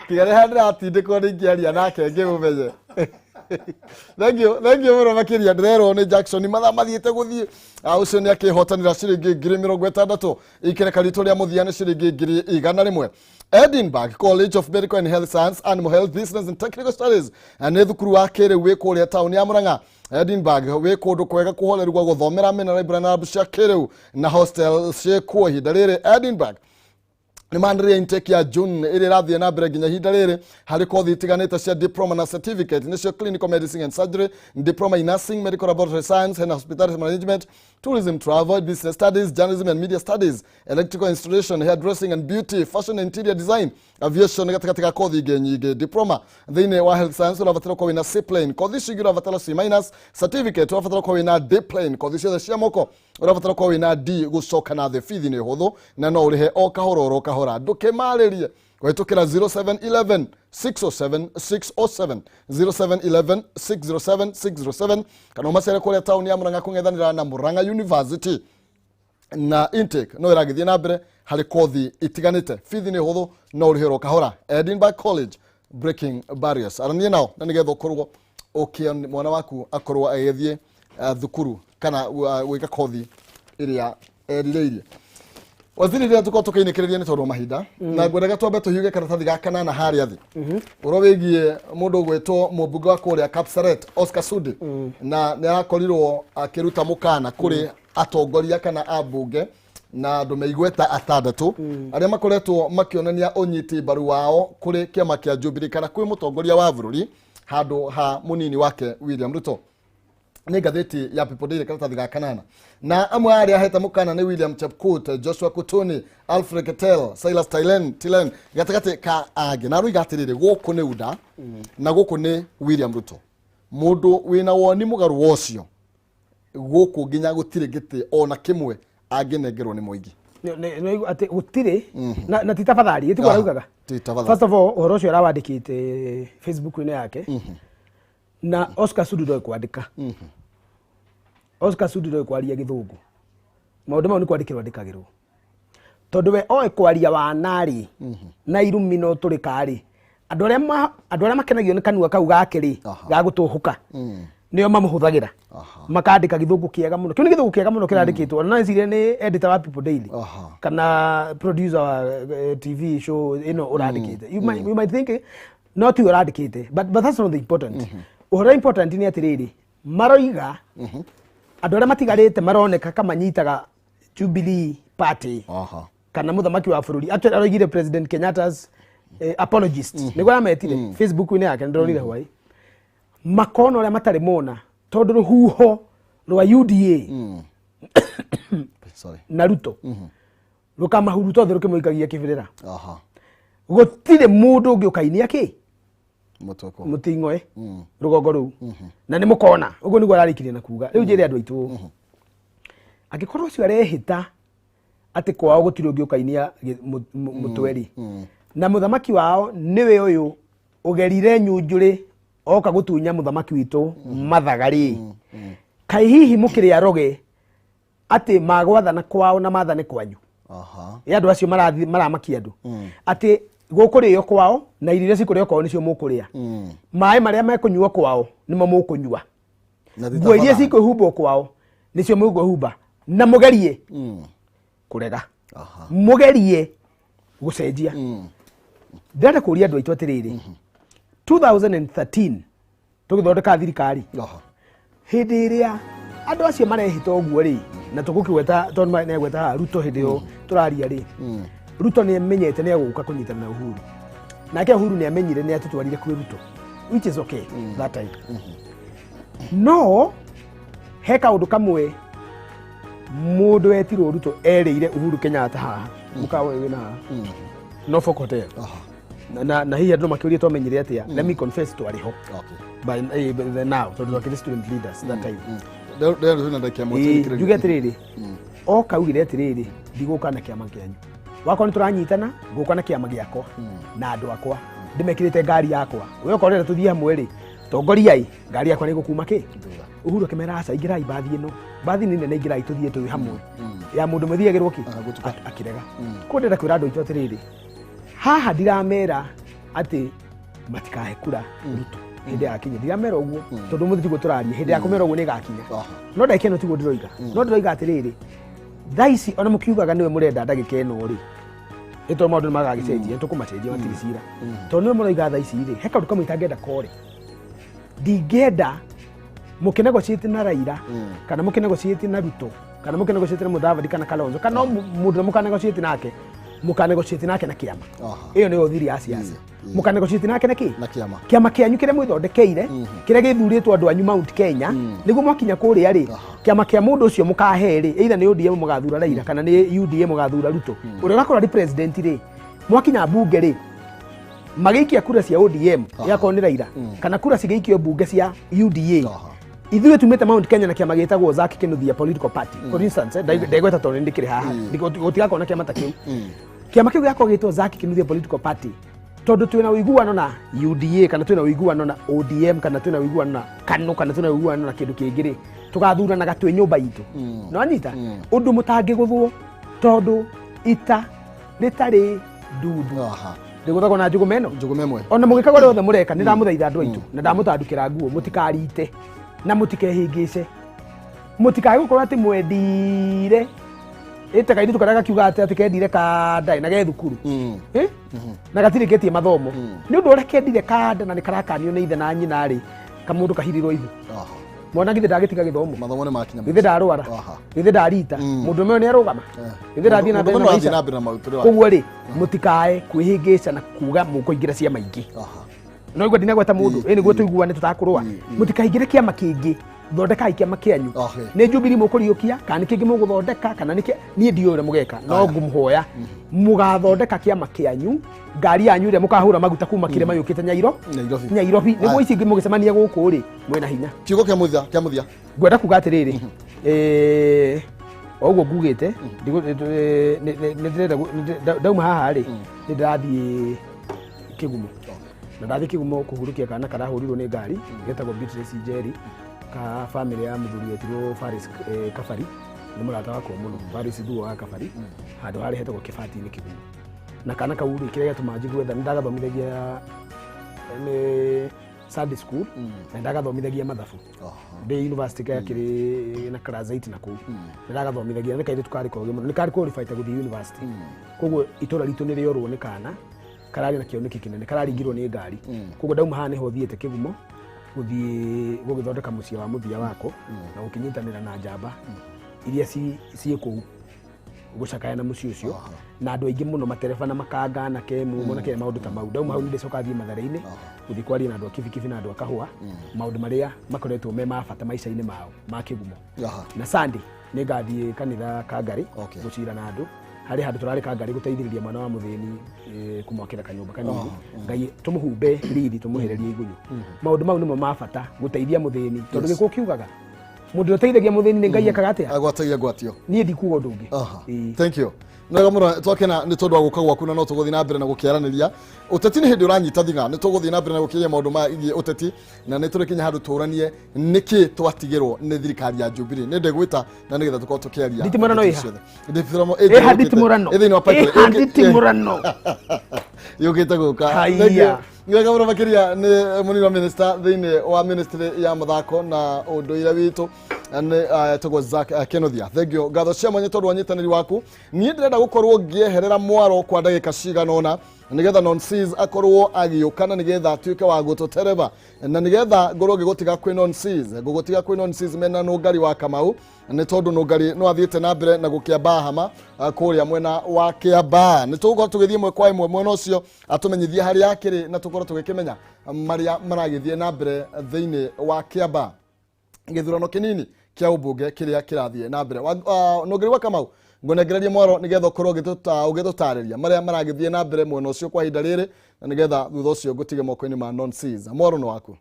tiga rĩha ndĩratindĩkwo nĩ ingĩaria nake ngĩmũmenye. Thank you, thank you mũno makĩria. Ndĩrerwo nĩ Jackson mathaa mathiĩte gũthiĩ. Ũcio nĩ akĩhotanĩra ciringi 60,000. Ikereka ritũ rĩa mũthia nĩ ciringi 100,000. Edinburgh College of Medical and Health Science, Animal Health, Business and Technical Studies. Nĩ thukuru wa kĩrĩu wĩ kũrĩa taũni ya Murang'a. Edinburgh wĩ kũndũ kwega kũhoreru gwa gũthomera, mena library na lab cia kĩrĩu na hostel ciĩkuo. Ihinda rĩrĩ Edinburgh nĩ manĩrĩria intake ya June ĩrĩa ĩrathiĩ na mbere nginya ihinda rĩrĩ harĩ kothi itiganĩte cia diploma na certificate, nĩcio clinical medicine and surgery, diploma in nursing, medical laboratory science and hospitality management, tourism, travel, business studies, journalism and media studies, electrical installation, hairdressing and beauty, fashion and interior design, aviation, gatagatĩ ga kothi ingĩ nyingĩ. Diploma thĩinĩ wa health science ũrabatara ũkorwo wĩna C plain, kothi icio ingĩ ũrabatara C minus, certificate ũrabatara ũkorwo wĩna D plain, kothi ciothe cia moko ũrabatara ũkorwo wĩna D gũcoka na thĩ. Bithi nĩ hũthũ na no ũrĩhe o kahora oro kahora. Ndũkĩmarĩrie kũhĩtũkĩra 0711 607 607, 0711 607 607, kana ũmacere kũrĩa taũni ya Murang'a kũng'ethanĩra na Murang'a University. Na intake no ĩragĩthiĩ na mbere harĩ kothi itiganĩte. Bithi nĩ hũthũ, no ũrĩhe oro kahora. Edinburgh College, breaking barriers. Aranie nao na nĩgetha ũkorwo ũkĩ mwana waku akorwo agĩthiĩ thukuru kana gwĩka kothi ĩrĩa erirĩirie. Waziri, rĩrĩa tũkorwo tũkĩinĩkĩrĩria nĩ tondũ wa mahinda, na ngwendaga twambe tũhiũge karatathi ga kanana harĩa thĩ, ũhoro wĩgiĩ mũndũ ũgwĩtwo mũmbunge wa kũrĩa Kapseret, Oscar Sudi, na nĩ arakorirwo akĩruta mũkana kũrĩ atongoria kana ambunge Na andũ me igweta atandatũ arĩa makoretwo makĩonania ũnyiti mbaru wao kũrĩ kĩama kĩa Jubilee kana kwĩ mũtongoria wa bũrũri handũ ha mũnini wake William Ruto. Nĩ ngathĩti ya People Daily karatathi ga kanana. Na amwe arĩa ahete mũkana nĩ William Chepkut, Joshua Kutuni, Alfred Ketel, Silas Tilen gatagatĩ ka angĩ. Na aroiga atĩrĩrĩ, gũkũ nĩ UDA na gũkũ nĩ William Ruto. Mũndũ wĩna woni mũgarũ wa ũcio gũkũ nginya gũtirĩ gĩtĩ ona kĩmwe angĩnengerwo nĩ mũingĩ. Atĩ gũtirĩ na ti tafadhali ĩtiguo araugaga. Ti tafadhali. First of all, ũhoro ũcio arawandĩkĩte Facebook-inĩ yake na Oscar Sudi ndoĩ kwandĩka. Oscar Sudi ndoĩ kwaria gĩthũngũ. Maũndũ mau nĩ kwandĩkĩrwo andĩkagĩrwo. Tondũ we oĩ kwaria wana-rĩ na irumi no tũrĩka-rĩ, andũ arĩa makenagio nĩ kanua kau gake rĩ ga gũtũhũka nĩo mamũhũthagĩra makandĩka gĩthũngũ kĩega mũno. Kĩu nĩ gĩthũngũ kĩega mũno kĩrandĩkĩtwo. Ona no ecirie nĩ editor wa People Daily kana producer wa TV show ĩno ũrandĩkĩte. You might think no tiwe ũrandĩkĩte, but that's not the important. Ũhoro important nĩ atĩrĩrĩ, maroiga andũ arĩa matigarĩte maroneka kama manyitaga Jubilee Party kana mũthamaki wa bũrũri. Actually aroigire President Kenyatta's apologist. Nĩguo arametire Facebook-inĩ yake nĩndĩronire hwaĩ. Makona ũrĩa matarĩ mona tondũ rũhuho rwa UDA na Ruto rũkamahuruta othe rũkĩmũikagia kĩbĩrĩra. Gũtirĩ mũndũ ũngĩ ũkainia kĩ mũting'oe rũgongo rũu na nĩ mũkona. Ũguo nĩguo ararĩkirie na kuga. Rĩu njĩre andũ aitũ, angĩkorwo ũcio arehĩta atĩ kwao gũtirĩ ũngĩ ũkainia mũtwe-rĩ, na mũthamaki wao nĩwe ũyũ ũgerire nyunjurĩ oka gũtunya mũthamaki witũ mathaga rĩ, kaĩ hihi mũkĩrĩ aroge atĩ magwathana kwao na mathane kwanyu? Ĩ andũ acio maramakia andũ atĩ gũkũrĩo kwao na irio iria cikũrĩo kwao nĩcio mũkũrĩa, maĩ marĩa mekũnyuo kwao nĩmo mũkũnyua, nguo iria cikwĩhumbwo kwao nĩcio mũkwĩhumba, na mũgerie kũrega, mũgerie gũcenjia. Ndĩrenda kũria andũ aitũ atĩrĩrĩ, 2013 tũgĩthondeka thirikari, hĩndĩ ĩrĩa andũ acio marehĩta ũguo rĩ, na tũgũkĩgweta tondũ nĩagweta haha Ruto hĩndĩ ĩyo tũraria rĩ, Ruto nĩ amenyete nĩ egũka kũnyitana na Uhuru, nake Uhuru nĩ amenyire nĩ atũtwarire kwĩ Ruto, which is okay that time. No he kaũndũ kamwe mũndũ wetirwo Ruto erĩire Uhuru Kenyatta haha mũkawa ũyũ wĩna haha Norfolk Hotel. Na hihi andũ makĩũria twamenyire atĩa? Let me confess twarĩ ho by now tondũ twakĩrĩ student leaders that time. Njuge atĩrĩrĩ, oka augire atĩrĩrĩ, ndigũka na kĩama kĩanyu, wakorwo nĩ tũranyitana ngũka na kĩama gĩakwa na andũ akwa, ndĩmekĩrĩte ngari yakwa, we okorwo ũrenda tũthiĩ hamwe rĩ, tongoriai ngari yakwa nĩ ĩgũkuma kĩ. Uhuru akĩmera aca, ingĩrai mbathi ĩno, mbathi nĩ nene, ingĩrai tũthiĩ twĩ hamwe, ya mũndũ mũthiagĩrwo kĩ, akĩrega. Koguo ndĩrenda kwĩra andũ aitũ atĩrĩrĩ, haha ndiramera atĩ matikahe kura Ruto hĩndĩ yakinya, ndiramera ũguo tondũ mũthĩ tiguo tũraria, hĩndĩ ya kũmera ũguo nĩ ĩgakinya, no ndagĩka ĩno tiguo ndĩroiga, no ndĩroiga atĩrĩrĩ, thaa ici ona mũkiugaga nĩwe mũrenda ndagĩka ĩno rĩ, nĩ tondũ maũndũ nĩ magagĩcenjia, nĩ tũkũmacenjia matirĩ cira, tondũ nĩwe mũroiga thaa ici rĩ, he kaũndũ kamwe itangĩenda kore, ndingĩenda mũkĩnegotiate na Raila kana mũkĩnegotiate na Ruto kana mũkĩnegotiate na Mudavadi kana Kalonzo kana mũndũ ũrĩa mũkanegotiate nake, mũkanegotiate nake na kĩama. Ĩyo nĩyo thiri ya siasa. Mũkanegotiate nake na kĩ? Na kĩama. Kĩama kĩanyu kĩrĩa mwĩthondekeire, kĩrĩa gĩthurĩtwo andũ anyu Mount Kenya, nĩguo mwakinya kũrĩa rĩ, kĩama kĩa mũndũ ũcio mũkahe rĩ, either nĩ ODM mũgathura Raila kana nĩ UDA mũgathura Ruto. Ũrĩa ũgakorwo arĩ president rĩ, mwakinya mbunge rĩ, magĩikia kura cia ODM yakorwo nĩ Raila kana kura cigĩikio mbunge cia UDA, ithuĩ tumĩte Mount Kenya na kĩama gĩtagwo Zack Kinuthia Political Party, for instance, ndegweta tondũ nĩ ndĩkĩrĩ haha, gũtigakorwo na kĩama ta kĩu. Kĩama kĩu gĩgakorwo gĩtwo Zack Kinuthia Political Party tondũ twĩna ũiguano na UDA kana twĩna ũiguano na ODM kana twĩna ũiguano na KANU kana twĩna ũiguano na kĩndũ kĩngĩ rĩ, tũgathuranaga twĩ nyũmba itũ. No anyita ũndũ mũtangĩgũthwo tondũ ita rĩtarĩ ndundu rĩgũthagwo na njũgũma ĩno, njũgũma ĩmwe. Ona mũgĩkaga ũrĩa othe mũreka, nĩ ndamũthaitha andũ aitũ na ndamũtandũkĩra nguo, mũtikarite na mũtikehĩngĩce, mũtikae gũkorwo atĩ mwendire ĩte kairĩtu karĩa gakiuga atĩ kendire kanda na ge thukuru na gatirĩkĩtie mathomo, nĩ ũndũ ũrĩa kendire kanda na nĩ karakanio nĩ ithe na nyina rĩ, kamũndũ kahirirwo ihu. Mwana githĩ ndagĩtiga gĩthomo? Mathomo nĩ makinya. Githĩ ndarwara? Githĩ ndarita? Mũndũ ũmwe nĩ arũgama? Githĩ ndathiĩ na mbere na Mũndũ maica? athiĩ na mbere na maũtũrĩre wake. Koguo rĩ, mũtikae kwĩhĩngĩca na kuga mũkũingĩra ciama ingĩ. No igua ndinagweta mũndũ, ĩ nĩguo tũiguane tũtakũrũa. Mũtikaingĩre kĩama kĩngĩ, thondekai kĩama kĩanyu. Nĩ Jubilee mũkũriũkia kana nĩ kĩngĩ mũgũthondeka kana nĩ niĩ ndiũĩ ũrĩa mũgeka, no ngũmũhoya mũgathondeka kĩama kĩanyu, ngari yanyu ĩrĩa mũkahũra maguta kuma kĩrĩma yũkĩte Nyairo Nairobi. Nairobi nĩguo ici ingĩ mũgĩcemania gũkũ rĩ mwĩna hinya. Kiugo kĩa mũthia, kĩa mũthia. Ngwenda kuga atĩrĩrĩ, o ũguo ngugĩte, nĩ ndĩrenda ndauma haha rĩ, nĩ ndĩrathiĩ Kĩgumo, na ndathiĩ Kĩgumo kũhurũkia kana karahũrirwo nĩ ngari getagwo Beatrice Njeri, ka family ya mũthuri wetirwo Faris Kabari, nĩ mũrata wakwa mũno, Faris Thuo wa Kabari, handũ harĩa hetagwo Kĩbati-inĩ Kĩgumo. Na kana kau rĩ, kĩrĩa gĩatũma njigue tha, nĩ ndagathomithagia nĩ Sunday school, na ndagathomithagia mathabu ndĩ university gakĩrĩ na class 8 na kũu, nĩ ndagathomithagia, nĩ kairĩtu karĩ kogĩ mũno, nĩ karĩ qualified gũthiĩ university. Koguo itũra ritũ nĩ rĩorwo nĩ kana kararĩ na kĩoneki kĩnene, kararingirwo nĩ ngari. Koguo ndauma haha nĩho thiĩte Kĩgumo gũthiĩ gũgĩthondeka mũciĩ wa mũthia wako na gũkĩnyitanĩra na njamba iria ciĩ kũu gũcakaya na mũciĩ ũcio na andũ aingĩ mũno, matereba na makanga, anake mumo na kĩrĩa maũndũ ta mau. Ndauma hau nĩ ndĩcoka thiĩ Mathare-inĩ gũthiĩ kwaria na andũ a Kibikibi na andũ a Kahũa maũndũ marĩa makoretwo me ma bata maica-inĩ mao ma Kĩgumo. Na Sunday nĩ ngathiĩ kanitha Kangarĩ gũcira na andũ harĩ handũ tũrarĩ Kangarĩ gũteithĩrĩria mwana wa mũthĩni, kũmwakĩra kanyũmba kanini. Ngai tũmũhumbe riri, tũmũhererie igunyũ. Maũndũ mau nĩmo ma bata, gũteithia mũthĩni, tondũ gĩkũ kiugaga mũndũ ũrĩa ũteithagia mũthĩni nĩ Ngai ekaga atĩa? Agwatagia ngwatio. Niĩ ndikuga ũndũ ũngĩ. Thank you. Nĩ wega mũno, twakena nĩ tondũ wa gũka gwaku, na no tũgũthiĩ na mbere na gũkĩaranĩria. Ũteti nĩ hĩndĩ ũranyita thing'a, nĩ tũgũthiĩ na mbere na gũkĩaria maũndũ ma igiĩ ũteti, na nĩ tũrĩkinya handũ tũranie nĩkĩ twatigĩrwo nĩ thirikari ya Jubilee. Nĩ ndĩgwĩta na nĩgetha tũkorwo tũkĩaria Nditimũrano ndeto ĩha? ciothe. Nditimũrano Ĩha nditimũrano? ĩ thĩinĩ wa pipeline. Ĩha nditimũrano? Yũkĩte gũka. Haiya. Thank you. Nĩ wega mũno makĩria, nĩ mũnini wa minister thĩinĩ wa ministry ya mathako na ũndũire witũ, nĩ etagwo Zack Kenothia. Thank you, ngatho cia mwanya tondũ wa nyitanĩri waku. Niĩ ndĩrenda gũkorwo ngĩeherera mwaro kwa ndagĩka cigana ũna nĩgetha Nonsis akorwo agĩũka na nĩgetha atuĩke wa gũtũtereba, na nĩgetha ngorwo ngĩgũtiga kwĩ Nonsis, ngũgũtiga kwĩ Nonsis mena Nũngari wa Kamau, nĩ tondũ Nũngari no athiĩte na mbere na gũkĩamba hama kũrĩa mwena wa Kĩambaa. Nĩ tũgũkorwo tũgĩthiĩ ĩmwe kwa ĩmwe mwena ũcio, atũmenyithie harĩa akĩrĩ na tũkorwo tũgĩkĩmenya marĩa maragĩthiĩ na mbere thĩinĩ wa Kĩambaa, gĩthurano kĩnini kĩa ũmbunge kĩrĩa kĩrathiĩ na mbere. Nũngari wa Kamau, ngũnengererie mwaro nĩgetha ũkorwo ũgĩtũtarĩria marĩa maragĩthiĩ na mbere mwena ũcio kwa ihinda rĩrĩ, na nĩgetha thutha ũcio ngũtige moko-inĩ ma Nonsis. Mwaro nĩ waku.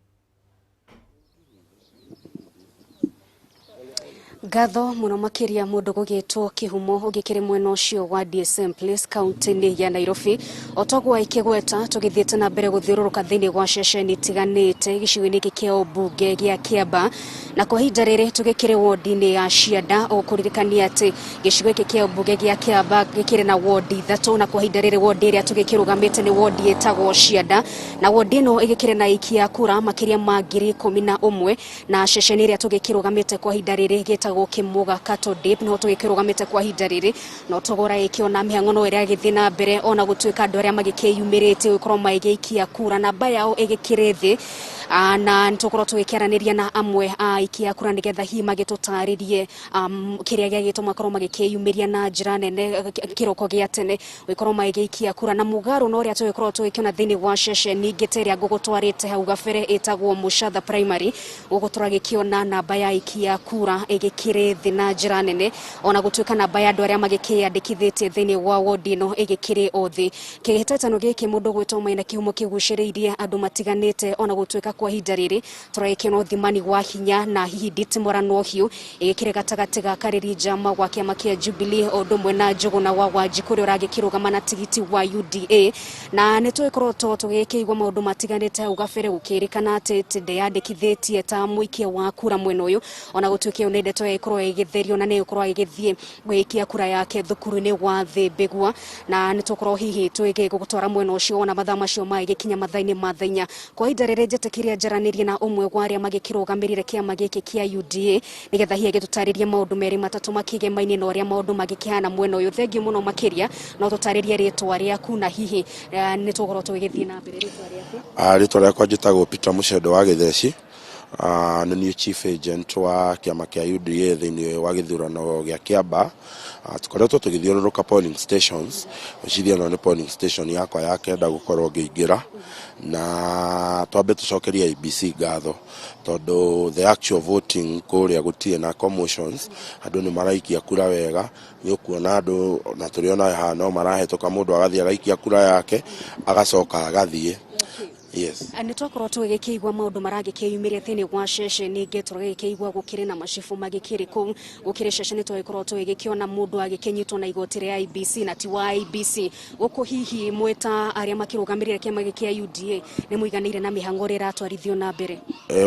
Ngatho muno makiria mundu gugitwo Kihumo ugikiri mwena ucio wa DSM Place kaunti-ini ya Nairobi. Otogwa ikigweta, tugithiite na mbere guthiururuka thiini wa ceceni itiganite gicigo-ini giki kia ubunge gia Kiambaa, na kwa ihinda riri tugikiri wodi-ini ya Cianda. Ukuririkania ati gicigo giki kia ubunge gia Kiambaa gikiri na wodi 3, na kwa ihinda riri wodi iria tugikirugamite ni wodi itagwo Cianda, na wodi ino igikiri na aikia kura makiria ma 11,000, na ceceni iria tugikirugamite kwa ihinda riri gitagwo Kimuga Cattle Dip niho tugikirugamite kwa ihinda riri. No tugora ikiona mihango no ĩrĩa ĩgĩthiĩ na mbere, ona gũtuĩka andũ arĩa magĩkĩyumĩrĩtie gũkorwo magĩikia kura namba yao ĩgĩkĩrĩ thĩ. Na nĩtũkorwo tũgĩkĩaranĩria na amwe a aikia kura nĩgetha hihi magĩtũtarĩrie kĩrĩa gĩagĩtũma makorwo magĩkĩyumĩria na njĩra nene kĩroko gĩa tene gũgĩkorwo magĩikia kura, na mũgarũ na ũrĩa tũgĩkorwo tũgĩkĩona thĩinĩ wa ceceni ingĩ ta ĩrĩa ngũgũtwarĩte hau gabere ĩtagwo Mũcatha Primary. Gũkũ tũragĩkĩona namba ya aikia kura ĩgĩkĩrĩ thĩ na njĩra nene, ona gũtuĩka namba ya andũ arĩa magĩkĩyandĩkithĩtie thĩinĩ wa wodi ĩno ĩgĩkĩrĩ o thĩ. Kĩhĩtahĩtano gĩkĩ mũndũ gwĩtwo Maina Kĩhumo kĩgucĩrĩirie andũ matiganĩte, ona gũtuĩka kwa ihinda rĩrĩ tũragĩkĩona ũthimani wa hinya na hihi nditimũrano hiũ ĩgĩkĩrĩ gatagatĩ ga Karĩri Njama wa kĩama kĩa Jubilee o ũndũ ũmwe na Njũgũna wa Wanjikũ ũrĩa ũragĩkĩrũgama na tigiti wa UDA. Na nĩ tũgĩkorwo tũgĩkĩigua maũndũ matiganĩte hau gabere gũkĩrĩkana atĩ ndeyandĩkithĩtie ta mũikia wa kura mwena ũyũ, ona gũtuĩka ĩyo nĩ ndeto ĩgĩkorwo ĩgĩtherio na nĩ ĩgũkorwo ĩgĩthiĩ gũikia kura yake thukuru-inĩ wa Thĩmbĩgua. Na nĩ tũkorwo hihi tũgĩgũtwara mwena ũcio ona mathaa macio magĩkinya mathaa-inĩ ma thaa 4. Kwa ihinda rĩrĩ njĩtĩkĩria njaranĩrie na ũmwe wa arĩa magĩkĩrũgamĩrĩire kĩama gĩkĩ kĩa UDA nĩgetha hihi agĩtũtarĩrie maũndũ merĩ matatũ makĩgemaine na ũrĩa maũndũ magĩkĩhana mwena ũyũ. Thengiũ mũno makĩria, no tũtarĩrie rĩtwa rĩaku na hihi nĩ tũgũkorwo tũgĩgĩthiĩ na mbere. Rĩtwa rĩaku? Rĩtwa rĩakwa njĩtagwo Peter Mũcendo wa Gĩtheci, Nĩ niĩ chief agent wa kĩama kĩa UDA thĩinĩ wa gĩthurano gĩa Kĩamba. Tũkoretwo tũgĩthiũrũrũka polling stations. Ngwĩciria ĩno nĩ polling station yakwa ya kenda gũkorwo ngĩingĩra, na twambe tũcokerie IEBC ngatho tondũ the actual voting kũrĩa gũtirĩ na commotions. Andũ nĩ maraikia kura wega. Nĩ ũkuona andũ na tũrĩ ona haha no marahĩtũka, mũndũ agathiĩ agaikia kura yake agacoka agathiĩ. Yes. Nĩ twakorwo tũgĩkĩigua maũndũ maragĩkĩyumĩria thĩinĩ wa ceceni ingĩ, tũragĩkĩigua gũkĩrĩ na macibũ magĩkĩrĩ kũu, gũkĩrĩ ceceni twagĩkorwo tũgĩkĩona mũndũ agĩkĩnyitwo na igoti rĩa IEBC na ti wa IEBC. Gũkũ hihi mwĩta arĩa makĩrũgamĩrĩire kĩama gĩkĩ kĩa UDA nĩ mũiganĩire na mĩhang'o ĩrĩa ĩratwarithio na mbere?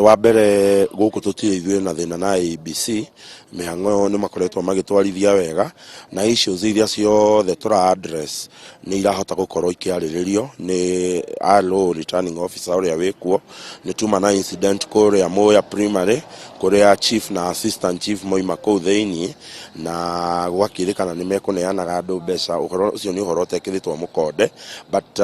Wa mbere, gũkũ tũtirĩ ithuĩ na thĩna na IEBC. Mĩhang'o nĩ makoretwo magĩtwarithia wega, na issues iria ciothe tũra address nĩ irahota gũkorwo ikĩarĩrĩrio nĩ RO, returning officer ũrĩa wĩkuo. Nĩ tuma na incident kũrĩa Muya Primary, kũrĩa chief na assistant chief moima kũu thĩinĩ na gwakĩrĩkana nĩ mekũneanaga andũ mbeca. Ũhoro ũcio nĩ ũhoro ũtekĩrĩtwo mũkonde, but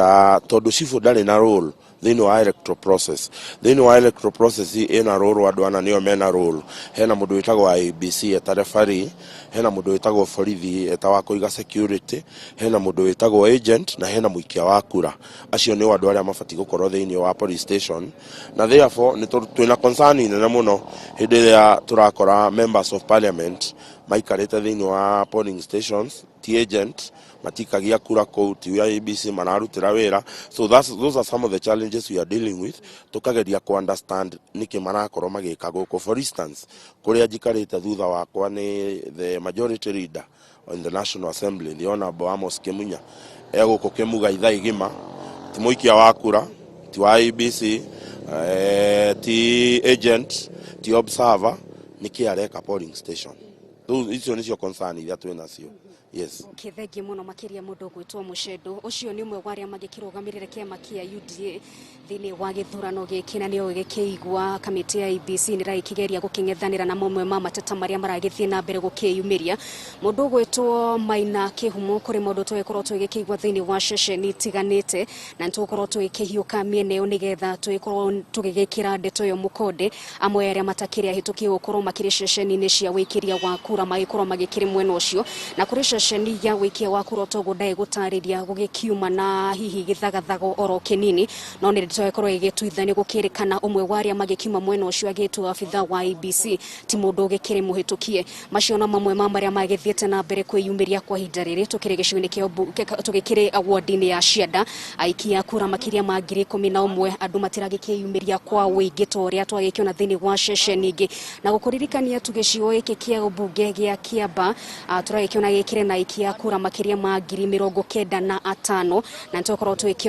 tondũ cibũ ndarĩ na role thĩinĩ wa electoral process, thĩinĩ wa electoral process ĩna role, andũ ana nĩo mena role. Hena mũndũ wĩtagwo IEBC eta referee, hena mũndũ wĩtagwo borithi eta wa kũiga security, hena mũndũ wĩtagwo agent, na hena mũikia wa kura. Acio nĩo andũ arĩa mabatiĩ gũkorwo thĩinĩ wa police station, na therefore nĩ twĩna concern nene mũno hĩndĩ ĩrĩa tũrakora members of parliament maikarĩte thĩinĩ wa polling stations, ti agent, matikagia kura kũu, ti IEBC mararutĩra wĩra. So those are some of the challenges we are dealing with. Tukageria ku understand nĩkĩ marakorwo magĩka gũkũ. For instance, kũrĩa njikarĩte thutha wakwa nĩ the majority leader in the National Assembly, the Honorable Amos Kimunya, e gũkũ Kĩmuga ithaa igima, ti mũikia wa kura, ti wa IEBC, ti agent, ti observer. Nĩkĩ areka polling station? Icio nĩcio concern iria twĩ nacio. Yes. Okay, thengiũ mũno makĩria mũndũ ũgwĩtwo Mũcendo. Ũcio nĩ ũmwe wa arĩa magĩkĩrũgamĩrĩra kĩama kĩa UDA thĩinĩ wa gĩthurano gĩkĩ, na nĩo gĩkĩigua kamĩtĩ ya IEBC nĩ ĩragĩkĩgeria gũkĩng'ethanĩra na mamwe ma mateta marĩa maragĩthiĩ na mbere gũkĩyumĩria. Mũndũ ũgwĩtwo Maina Kĩhumo, kũrĩ maũndũ tũgĩkorwo tũgĩkĩigua thĩinĩ wa ceceni itiganĩte, na nĩ tũgũkorwo tũgĩkĩhiũka mĩena ĩyo nĩgetha tũgĩkorwo tũgĩgĩkĩra ndeto ĩyo mũkonde. Amwe arĩa matakĩrĩ ahĩtũkie gũkorwo makĩrĩ ceceni-inĩ cia wĩkĩria wa kura magĩkorwo magĩkĩrĩ mwena ũcio, na kũrĩ ceceni ya wĩkia wa kura toguo ndagĩgũtarĩria gũgĩkiuma na hihi gĩthagathago oro kĩnini, no nĩ tũgĩkorwo ĩgĩtuithanio gũkĩrĩkana ũmwe wa arĩa magĩkiuma mwena ũcio agĩtwo abitha wa IEBC ti mũndũ ũgĩkĩrĩ mũhĩtũkie. Macio no mamwe ma marĩa magĩthiĩte na mbere kwĩyumĩria kwa ihinda rĩrĩ tũkĩrĩ gĩcigo-inĩ kĩa tũgĩkĩrĩ ward-inĩ ya Cianda. Aikia kura makĩria ma 11,000, andũ matiragĩkĩyumĩria kwa ũingĩ ta ũrĩa twagĩkĩona thĩinĩ wa ceceni ingĩ. Na gũkũririkania tu gĩcigo gĩkĩ kĩa ũmbunge gĩa Kĩamba, tũragĩkĩona gĩkĩrĩ na aikia kura makĩria ma 95,000, na nĩtũgũkorwo tũgĩkĩ